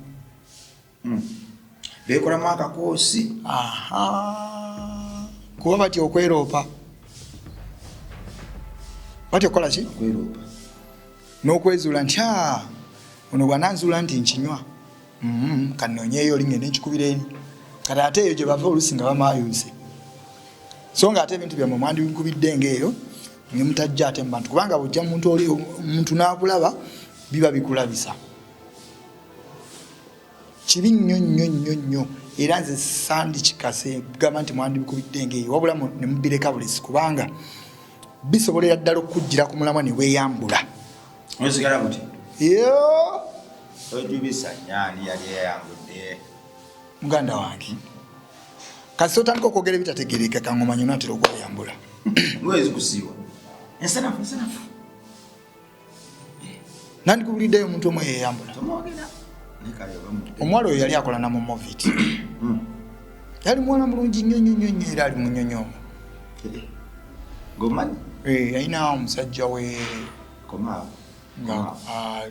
Beekolamu akakoosi. Aha, kuba batya okweroopa, batya okukola ki? Okweroopa. N'okwezuula nti, "Ah, ono bw'ananzuula nti nkinywa, kanoonyeeyo oli ngende nkikubira eri." Kati ate eyo gye bava oluusi nga bamayuuse, so nga ate ebintu byammwe mwandibikubidde ngaeyo ne mutajja ate mu bantu, kubanga bw'ojja muntu oli omuntu n'akulaba, biba bikulabisa kibi nnyo nnyo nnyo nnyo. Era nze sandikikase kugamba nti mwandibikubidde ngaeyo, wabula ne mubireka bulesi, kubanga bisobolera ddala okukujjira ku mulamwa ne weeyambula. Osigala buti. Yo! Ojubisa nyaani yali eyambudde. Muganda wange, kasi otandika okwogera ebitategeereka, kangomanya onaatera okweyambula. Ngoye zikusiiwa. Ensanafu, ensanafu. Nandikubuliddeyo omuntu omu eyeyambula. Tomwogera. Naye kale oba Omuwala oyo yali akola na mu Movit. Yali muwala mulungi nnyo nnyo nnyo nnyo, era ali mu nnyonyi omwo. Ng'omanyi? Yalina omusajja we. Komaawo. Nga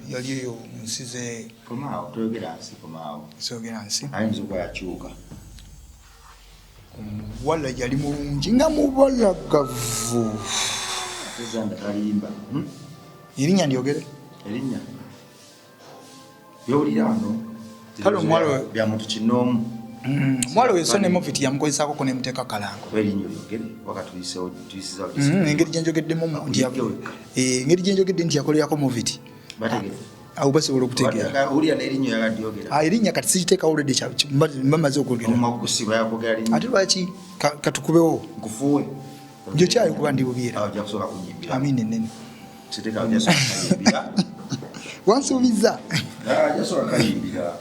yali eyo mu nsi ze. Komaawo, toyogera nsi, komaawo. Soogera nsi. Ayinza okuba yakyuka. Omuwala yali mulungi nga mubalagavu. Ate Zanda talimba. Erinnya ndyogere? Erinnya. Byowulira wano. Kale omuwala oyo bya muntu kinoomu. Omuwala oyo so ne Movit yamukozesaako ko nemuteeka kalango. Kuba erinnya olyogere, waka tuyisewo, tuyisizawo. Engeri gye njogeddemu nti Akuyige wekka. Engeri gye njogedde nti yakolerako Movit. Bategeera. Awo basobola okutegeera. Owulira n'erinnya oyagala lyogera. Erinnya kati sigiteekawo already, mba maze okwogera. Omumwa gukusiba yakwogera linnya. Ate lwaki katukubewo? Nkufuuwe. Njo kyayo kuba ndi bubi era. Awo ojja kusooka kunyimbira. Amiina ennene. Siteeka ojja kusooka kayimbira. Wansuubizza. Ojja kusooka kayimbira.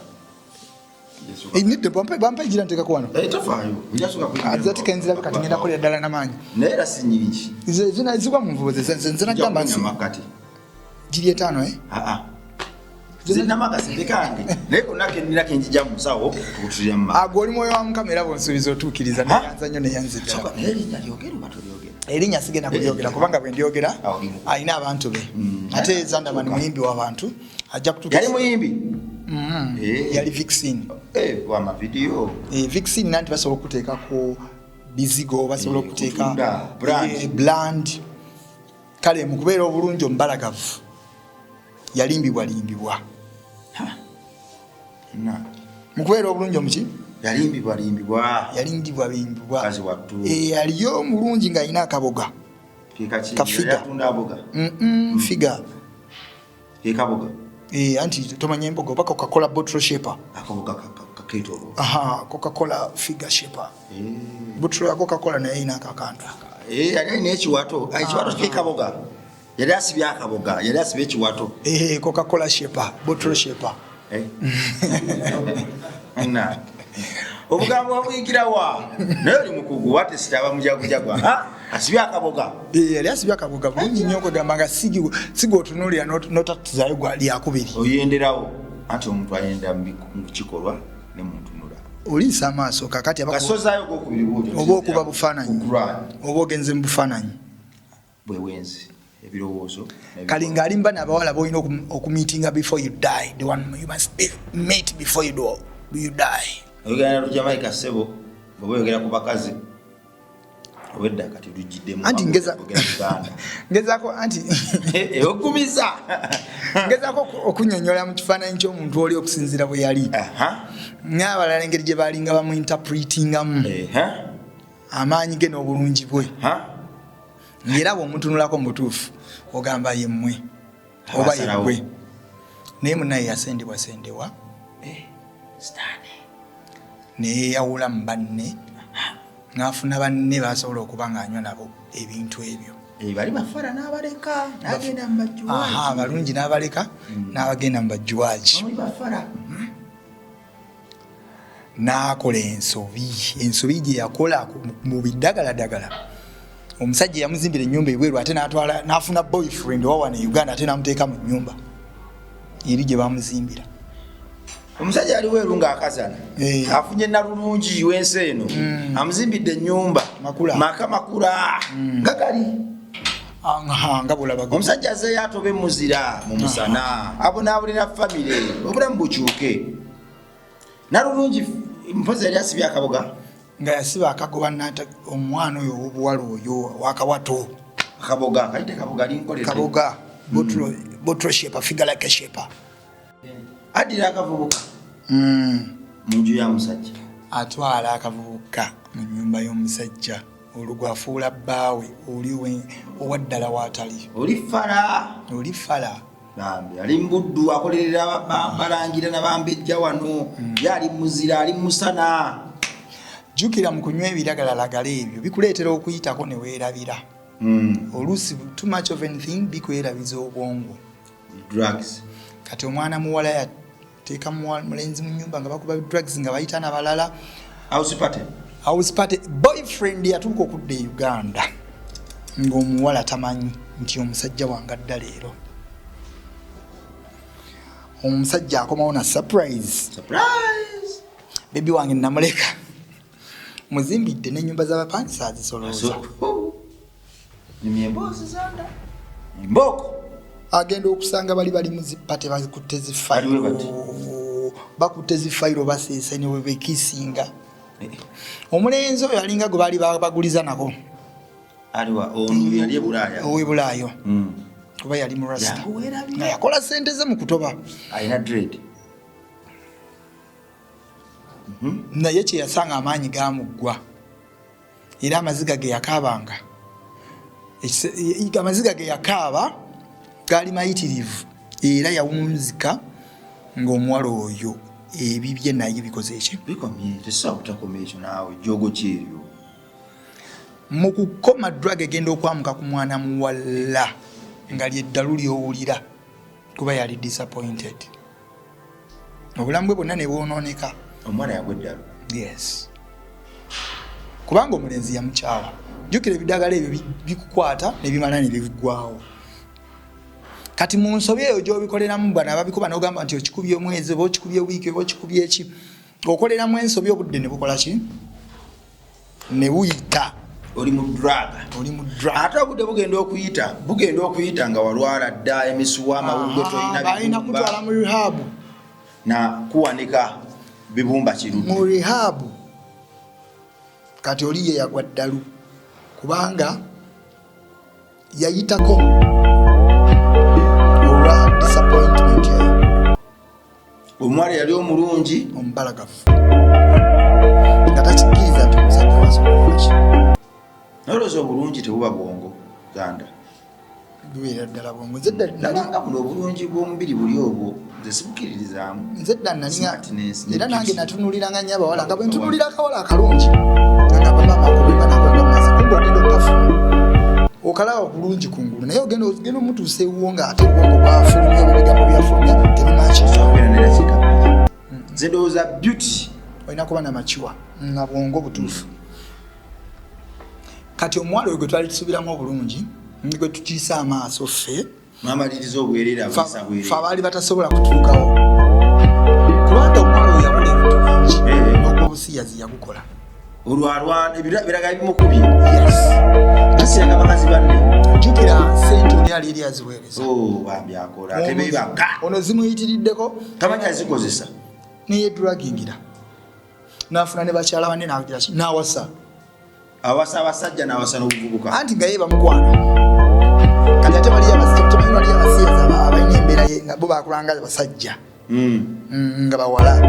Nedda, bampa egira nteekako wano. Tofaayo. Ojja kusooka kuyimbira. Ate kenzirabe kati ngenda kukolera ddala n'amaanyi. Naye era si nnyingi. Nze zigwa mu nvubo ze, nze nagamba nsi. Ojja kunywa makkati. Giri 5, eh? Ah, ah. Zinamaka kange naye konna kenina kenjija mu nsawo tukutulira mu Agwo oli mwoyo wa Mukama, era bwonsuubiza otuukiriza. Neyanza nnyo, neyanza ddala. Naye erinnya lyogere oba tolyogera? Erinnya sigenda kulyogera, kubanga bwe ndyogera Awo limu. alina abantu be. Ate Zandamani muyimbi w'abantu, ajja kutuuka. Yali muyimbi? Eh. Yali vixen. Eh, wama video. Eh, vixen nanti basobola okuteeka ku bizigo, basobola Eh, okuteeka kutunda, brand. Eh, brand. Kale mu kubeera obulungi omubalagavu yalimbibwalimbibwa. Na Mu kubeera obulungi omuki? Yalimbibwa limbibwa. Yalimbibwa limbibwa. Mukazi wattu. Eh, yaliyo omulungi ng'alina akaboga. Kekaki? Kafiga. Yatunda aboga? Figa. Kekaboga? Eh, anti tomanya emboga oba Coca-Cola bottle shaper. Akaboga kaketolo. Aha, Coca-Cola figure shaper. Bottle ya Coca-Cola naye erina akakantu. Yali alina ekiwato. Ah, ekiwato kekaboga, yali asibye akaboga, yali asibye ekiwato. Eh, Coca-Cola shaper, bottle shaper. Eh. Na obugambo wabuyigirawa? Naye oli mukugu watesitaba mujagujagwa. Ha? Asibye akaboga. Eh, yali asibye akaboga bulungi nnyo, okwegamba nga sigwe otunuulira n'otatuzayo gwa lyakubiri. Oyenderawo anti omuntu ayendera mu kikolwa ne muntunula. Oliisa amaaso kakati Kasozaayo gwokubiri bwotyo. Oba okuba bufaananyi. Kukurwana. Oba ogenze mu bufaananyi. Bwewenzi ebirowoozo. Kale ng'alimba n'abawala bolina okumeetinga before you die, the one you must be, meet before you, do, you die. Oyogera na Lujamaika, ssebo, bw'oba oyogera ku bakazi obwedda kati lugiddemu. Anti Ogera Luganda. Ngezaako anti Ogumiza. Ngezaako okunyonyola mu kifaananyi ky'omuntu oli okusinziira bwe yali n'abalala, engeri gye baalinga bamuinterpretingamu amaanyi ge n'obulungi bwe, ng'era bw'omutunulako mu butuufu ogamba yemmwe oba Abasalawo. yeggwe. Naye munaye yasendebwa sendebwa neyeyawula mu banne, n'afuna banne basobola okuba ng'anywa nabo ebintu ebyo. Eh, bali bafara n'abaleka n'agenda mu Aha, abalungi n'abaleka n'abagenda mu bajuwaagi. bamuli bafara. N'akola ensobi, ensobi gye yakola mu biddagaladagala. Omusajja yamuzimbira ennyumba ebweru, ate n'atwala n'afuna boyfriend owa wano e Uganda, ate n'amuteeka mu nnyumba eri gye bamuzimbira. Omusajja ali weeru ng'akazana. Eh. Afunye nalulungi w'ensi eno, amuzimbidde ennyumba. Makula. Maka makula nga gali. Aha, nga bwolaba. Omusajja azeeyo atoba emuzira mu musana, abonaabonera famire, obulamu bukyuke. Nalulungi mpozi yali asibye akaboga. Nga yasiba akagoba nata omwana oyo ow'obuwala oyo wakawato. Akaboga kayite kaboga linkolere. Kaboga bottle shaper, figure like a shaper. Addira akavubuka mu nju ya musajja. Atwala akavubuka mu nnyumba y'omusajja, olwo gwafuula bbaawe oli owaddala waatali. Oli fala. Oli fala. Bambi ali mubuddu, akolerera balangira nabambejja wano, ye ali muzira, ali musana. Jjukira mu kunywa ebiragalalagala ebyo bikuleetera okuyitako ne weerabira. Oluusi too much of anything bikwerabiza obwongo. Drugs. Kati omwana muwala yateeka mulenzi mu nyumba nga bakuba drugs, nga bayita nabalala. House party. House party. Boyfriend yatuuka okudda e Uganda ng'omuwala tamanyi nti omusajja wange adda leero. Omusajja akomawo na surprise. Surprise. Baby wange namuleka muzimbidde n'ennyumba z'abapangisa azisolooza. Nyumya emboozi zanda embooko. Agenda okusanga bali muzipa, tebakutte Baliwe bati. zifayiro, bakutte zifayiro, baseese ne webekisinga. Omulenzi oyo alinga gwe baali baguliza nako. Aliwa ono yali ebulaaya? Ow'ebulaayo, kuba yali mu rasta. Yakuweerabira. Nga yakola sente ze mu kutoba. Alina dread. Naye kye yasanga amaanyi gamuggwa, era amaziga ge yakaabanga amaziga ge yakaaba gaali mayitirivu, era yawunzika ng'omuwala oyo ebibye naye bikoze eki? Bikomye, tesobola butakoma ekyo naawe jogo kyeryo. Mu kukoma drug egenda okwamuka ku mwana muwala nga lyeddalu lyowulira, kuba yali disappointed, obulamu bwe bwonna ne bwonooneka. Omwana yagwa eddalu? Yes, kubanga omulenzi yamukyawa. Jjukira ebiddagala ebyo bikukwata ne bimala ne biggwawo. Kati mu nsobi eyo gy'obikoleramu, bano ababikuba n'ogamba nti okikubye omwezi oba okikubye wiiki oba okikubye eki, okoleramu ensobi, obudde ne bukola ki, ne buyita. Oli mu drug. Oli mu drug. Ate obudde bugenda okuyita nga walwala dda emisuwa, amawuggwe, tolina Balina bibumba. Kutwala mu rehab. Na kuwanika bibumba kirudde. Mu rehab. Kati oli ye yagwa ddalu kubanga yayitako olwa disappointment eyo. Omuwala yali omulungi. Omubalagavu nga takikkiriza nti omusajja wasobola ki. Nolowooza obulungi tebuba bwongo ganda. Bibeera ddala bwongo. Nze dda nali Nabanga buno obulungi bw'omubiri buli obwo nze sibukkiririzaamu. Nze dda nali Smartness ne era nange beauty. Natunuliranga nnyo abawala, nga bwe ntunulira akawala akalungi nga ngamba, maama akubimba nako nga mazi, kumbe ogenda okukafuna okalaba bulungi kungulu, naye ogenda omutuusa ewuwo nga ate obwongo bwafulumya oba ebigambo byafulumya tebimakinga. Okubeera ne dakiika bbiri. Nze ndowooza beauty Olina kuba namakiwa nga bwongo butuufu. Kati omuwala oyo gwe twali tusuubiramu obulungi, gwe tutiisa amaaso ffe, mwamaliriza obwerere abuyisa fe bwerere. Abaali batasobola kutuukawo, kubanga omuwala oyo yakola ebintu bingi. N'ogwobusiyazi yagukola. Olwo alwana ebiragala bimukubye. Yes. Asiraga bakazi banne. Jjukira sente oli ali eri aziweereza. Oh, bambi akola ate beebaka. Ono zimuyitiriddeko. Tamanyi azikozesa. Neyeduragingira nafuna ne bakyala banne, nagira ki, nawasa. Awasa abasajja n'awasa n'obuvubuka. Anti nga ye bamukwana. Kati ate waliyo tomanyi waliyo abasiyazi abalina embeera ye nga bo bakulanga basajja, nga bawala.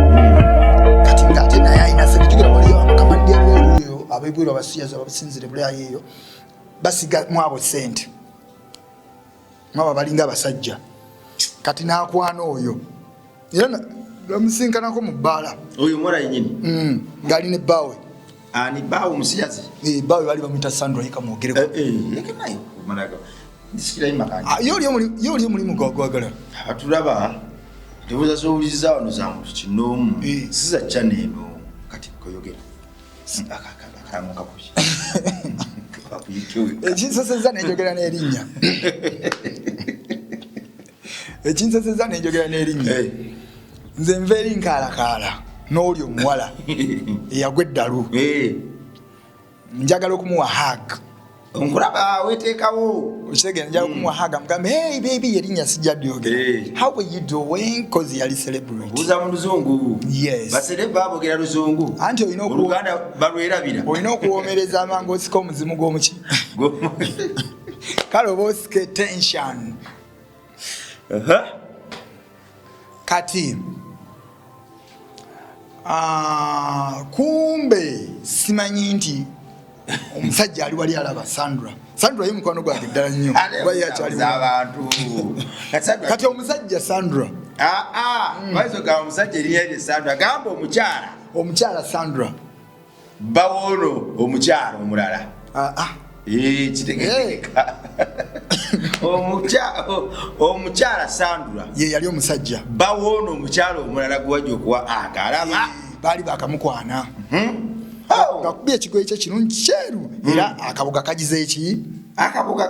Kati nga ate naye alina sente. Jjukira waliyo abakamaddi ebweru eyo, abebweru abasiyazi abasinzire bulayo eyo, basiga mu abo sente, mwabo balinga abasajja. Kati n'akwana oyo era bamusinkanako mu bbaala. Oyo omuwala yenyini? Ng'ali ne bbaawe. Ani baawe? Omusiyazi? Eh, bbaawe baali bamuyita Sandra yikamwogereko. Leke naye kumalaga ndisikirayo makanja. Ah, ye oli omulimu gwagwagala. Abatulaba, ndowooza zowuliriza wano za muntu kinoomu. Siza channel eno. Kati koyogera akalango kakuki bakuyitewe. Ekinseseza nenjogera n'erinnya, ekinseseza nenjogera n'erinnya, nze nva eri nkaalakaala n'oli omuwala eyagwa eddalu, njagala okumuwa hug. Nkulaba weteekawo. Okitegeera? Njagala okumuwa hug, mugambe, "Hey baby," erinnya sijja lyogera. "How are you doing?" 'Cause yali celebrity. Obuuza mu luzungu? Yes. Ba celeb aboogera luzungu. Anti olina Oluganda balwerabira. Olina okuwoomereza amangu, osika omuzimu gw'omuki, kale oba osika tension. Kati kumbe simanyi nti omusajja ali wali alaba Sandra. Sandra ye mukwano gwange ddala nnyo, kuba ye akyali mulamu. Abantu. Kati omusajja Sandra. Bayinza ogamba omusajja erinnya lye Sandra, gamba omukyala. Omukyala Sandra. Bawoono omukyala omulala. Ah, ah. Eh, kitegerekeka. Omukyala Sandra ye yali omusajja. Bawoono omukyala omulala gwewajja okuwa agalaba. Eh, baali bakamukwana nga kubye ekigoye kye kirungi kyeru, era akabuga kagize eki. Akabuga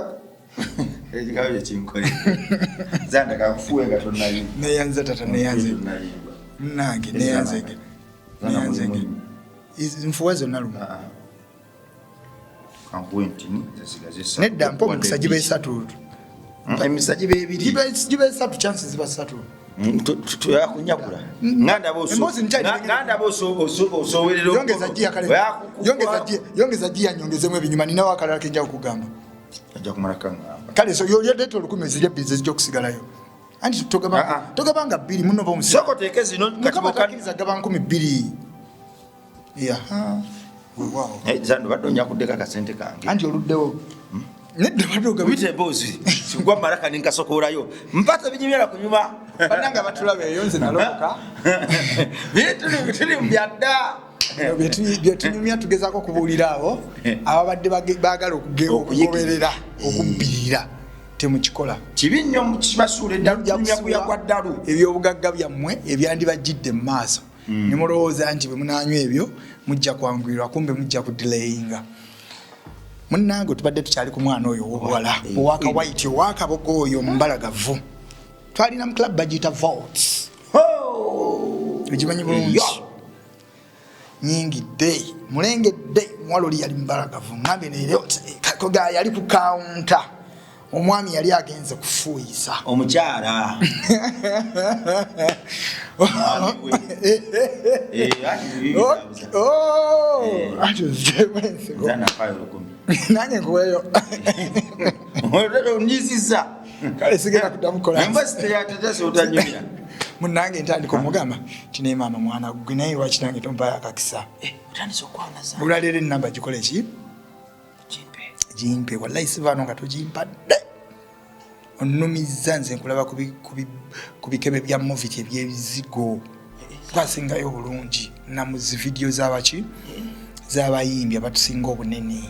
ekigabo kyekinkole zanda kakufuwe nga tonayimba. Neyanze tata, neyanze. Tonayimba. Nange neyanzege, neyanzege. Nfuwa zonna lumu. Kankuwe ntini zesigaze esatu. Nedda, mpa omukisa, giba esatu. Emisa giba ebiri. Giba esatu, chances ziba ssatu. Toyakunyakula Emboozi nga ndaba osowerera. Yongeza giya kale, yongeza giya, nyongezemu ebinyuma. Ninawo akalala kenja okugamba. Ajja kumala kaŋŋamba. Kale so yoleeta 1000 eziri ebbiri zezijja okusigalayo. Anti togaba Ah, ah. togabanga bbiri muno ba Sooka oteeke zino kati. Mukama takkiriza gaba 2000. Yaha, weewaawo. Zando badde onyakuddeko akasente kange. Anti oluddewo. Nedda, badde ogaba. Wita emboozi sigwa malaka nenkasokoolayo mpata binyumyala kunyuma. Bannange abatulaba eyo, nze nalokoka. Biri tuli mu byadda. Byetunyumya tugezaako okubuulira abo ababadde baagala Okuyiga. okugoberera okubbirira, temukikola. Kibi nnyo, kibasuula eddalu, tunyumya kuyagwa ddalu. Ebyobugagga byammwe ebyandibajjidde mu maaso, ne mulowooza nti bwe munaanywa ebyo mujja kwanguyirwa, kumbe mujja kudelayinga. Munnange, tubadde tukyali ku mwana oyo ow'obuwala owakawaiti, owakabogo oyo omubalagavu. Twalina mu club bagiyita Vaults, ogimanyi bulungi. Nyingidde, mulengedde muwala oli yali mubalagavu. Ngambe neera yali ku kawunta, omwami yali agenze kufuuyisa. Omukyala. Eh, ati bibi byabuza. Oh, Eh. ati oziteemu enseko. Nze nafaayo 1000. Nange nkuweeyo. Onyizizza. Kale sigenda kuddamu kukola. Embasi teyatete otanyumira. Munange, ntandika omugamba ti naye maama, mwana gwe, naye lwaki nange tompayo akakisa? Otandise okwanaza. Olwaleero enamba gikole ki? Kimpe. Gimpe. Wallahi sivaano nga togimpadde, onumizza. Nze nkulaba ku bikebe bya movit ebyebizigo, twasingayo obulungi namuzi vidiyo zabaki z'abayimbi abatusinga obunene.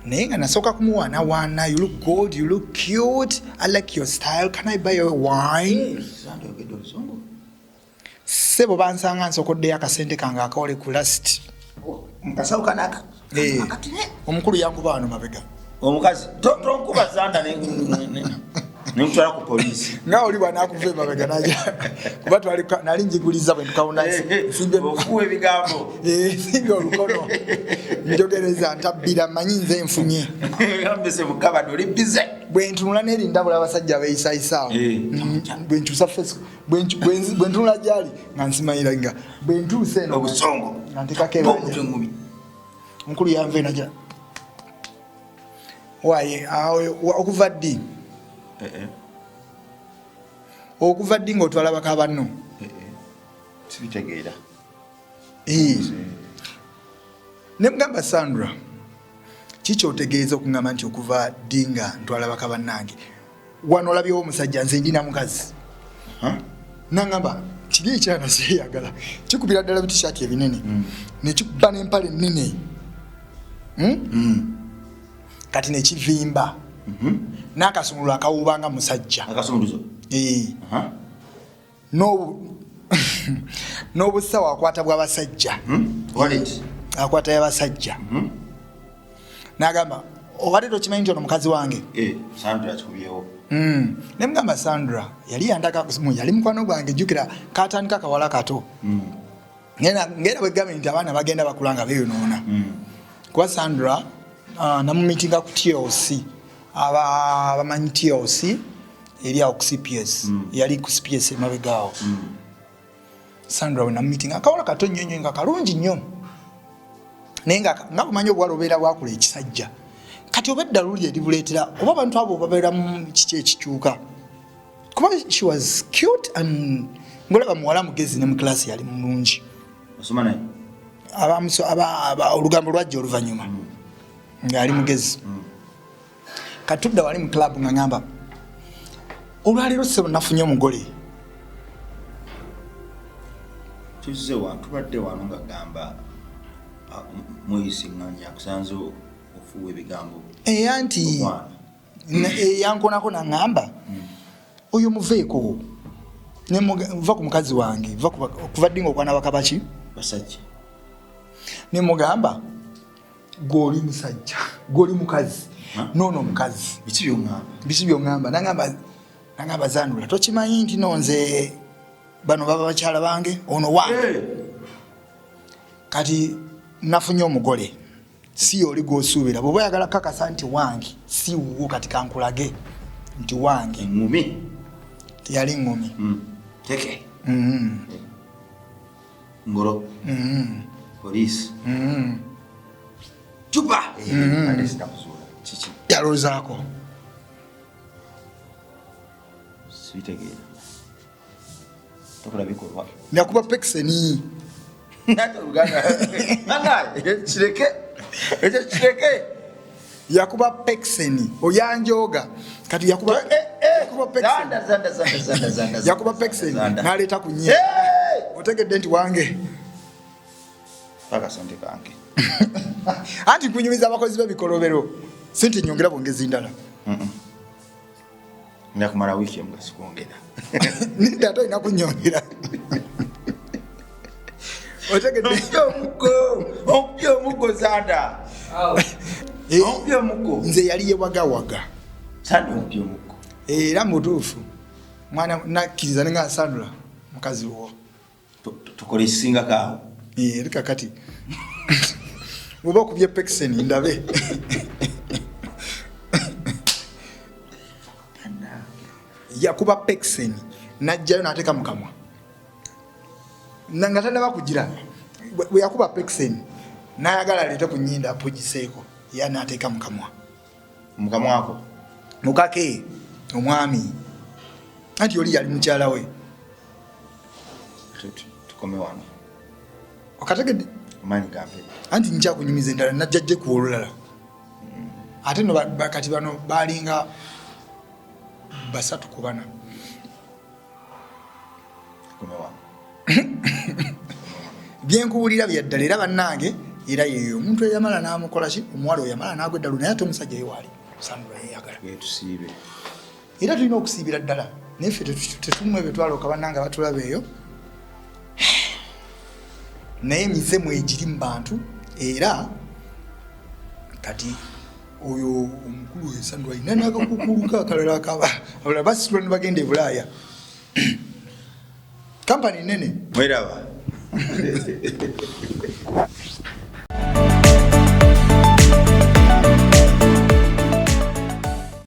Naye nga nasooka kumuwaanawaana, "You look good, you look cute, I like your style, can I buy you a wine?" Sande oyogedde oluzungu. Ssebo, bansanga nsokoddeyo akasente kange akawole ku last. Mukasawo kanaka. Eh, omukulu yankuba wano mabega. Omukazi tonkuba Sanda nemutwala ku poliisi. Nga oli bwanakuva emabega naja kuba twali nali njiguliza bwe ntukawuna. Okuwa ebigambo. Nsimbye olukono, njogereza ntabbira, manyi nze nfunye. Gambese mukabadi oli bize. Bwe ntunula neri ndabula abasajja abeeyisayisaawo. Bwe nkyusa face, bwe ntunula gyali nga nsimayira, nga bwe ntuuse eno Obusongo. nga ntekako ebanja. Omutwe ngumi. Omukulu yanva eno agira waye awo, okuva ddi? Okuva ddi ng'otwala baka banno? Sibitegeera. Eh. Ne mugamba, "Sandra, kikyotegeeza okuŋŋamba nti okuva ddi nga ntwala baka bannange? Wano olabyewo omusajja, nze ndina mukazi." Naŋŋamba kiri ekyana seyagala kikubira ddala bitishaati ebinene nekikuba n'empale ennene. Kati nekivimba n'akasumululo akawuubanga musajja. Akasumuluzo. Eh. N'obusawo akwata bw'abasajja. Wallet. Akwata y'abasajja. N'agamba, "Obadde tokimanyi nti ono mukazi wange?" Eh, Sandra akikubyewo. Ne mugamba, Sandra yali yandaka, yali mukwano gwange. Jjukira katandika kawala kato. Ngera bwe gambye nti abaana bagenda bakula nga beeyonoona. Kuba Sandra namumitinga ku TLC. Abamanyi TLC eri awo ku CPS, yali ku CPS emabegaawo. Sandra we namumitinga akawala kato nnyo nnyo nga kalungi nnyo, naye nga bumanyi obuwala obeera bwakula ekisajja. Kati oba eddalu lye eribuleetera oba abantu abo babeera mu kiki ekikyuka, kuba she was cute and ngolaba muwala mugezi, ne mu class yali mulungi. Osoma naye? Olugambo lwajja oluvannyuma ng'ali mugezi. Katudda wali mu club nga ngamba, "Olwaleero ssebo nafunye omugole." Tuzze wa tubadde wano nga gamba mweyisiŋŋanya akusanze ofuuwa ebigambo. Era nti Okwana. Yankonako naŋŋamba, "Oyo muveeko." Va ku mukazi wange, va kuva ddi ngaokwana bakabaki? Basajja. Nemugamba, "Gwoli musajja, gwoli mukazi." Huh? Noono omukazi. Biki byoŋŋamba? Biki byoŋŋamba? Nangamba, "Zandula, tokimanyi nti no nze bano baba bakyala bange, ono wange. Kati nafunye omugole, si oli gwosuubira. Bw'oba oyagala kakasa nti wange si wuwo, kati kankulage nti wange." Eŋŋumi. Teyali ŋŋumi. Teke. Ngolo. Poliisi. Cupa. Ate sinakuzuula kiki. Yalowoozaako. Sibitegeera, tokola bikolwa. Nakuba pekiseni. Nate oluganda nangaye kireke, ekyo kireke. Yakuba pekiseni oyanjooga. Kati yakuba yakuba pekiseni. Zanda, zanda, zanda, zanda, zanda. Yakuba pekiseni. Zanda. N'aleeta ku nye. Otegedde nti wange. Paka sente kange. Anti nkunyumiza abakozi b'ebikolobero, si nti nyongera bwongezi ndala. Nja kumala wiiki emu nga sikwongera. Nedda, ate olina kunyongera, otegedde? Okubye omuggo, okubye omuggo, Zanda. Eh, Ompya omuggo. Nze yali yewagawaga. Sandra ompya omuggo. Era mutuufu mwana nakkiriza ne nga Sandra mukazi wo. Tukola ekisingako awo. Eh, eri kakati oba okubye pekiseni ndabe. Yakuba pekiseni n'ajjayo n'ateeka mu kamwa nga tannaba kugira. Bwe yakuba pekiseni n'ayagala aleete ku nnyindo apugiseeko, ya n'ateeka mu kamwa. Mu kamwako? Mukake omwami anti oli yali mukyala we. Tukome wano. Okategedde? Amaanyi gampedde. Anti nkyakunyumiza endala najjajje ku olulala. Ate no kati bano baalinga 3 ku 4. Tukome wano. Byenkuwulira bya ddala era bannange, era yeyo omuntu eyamala n'amukola ki, omuwala oyo yamala n'agwa eddalu, naye ate omusajja ye waali Sandra yeeyagala. Yetusiibe. Era tulina okusiibira ddala, naye ffe tetumwe bye twalooka bannange abatulaba eyo. Naye emize mwegiri mu bantu, era kati oyo omukulu oyo Sandra alina n'akakukuluka akalala akaba abalala basitula ne bagenda e Bulaaya. Kampani nnene. Mweraba.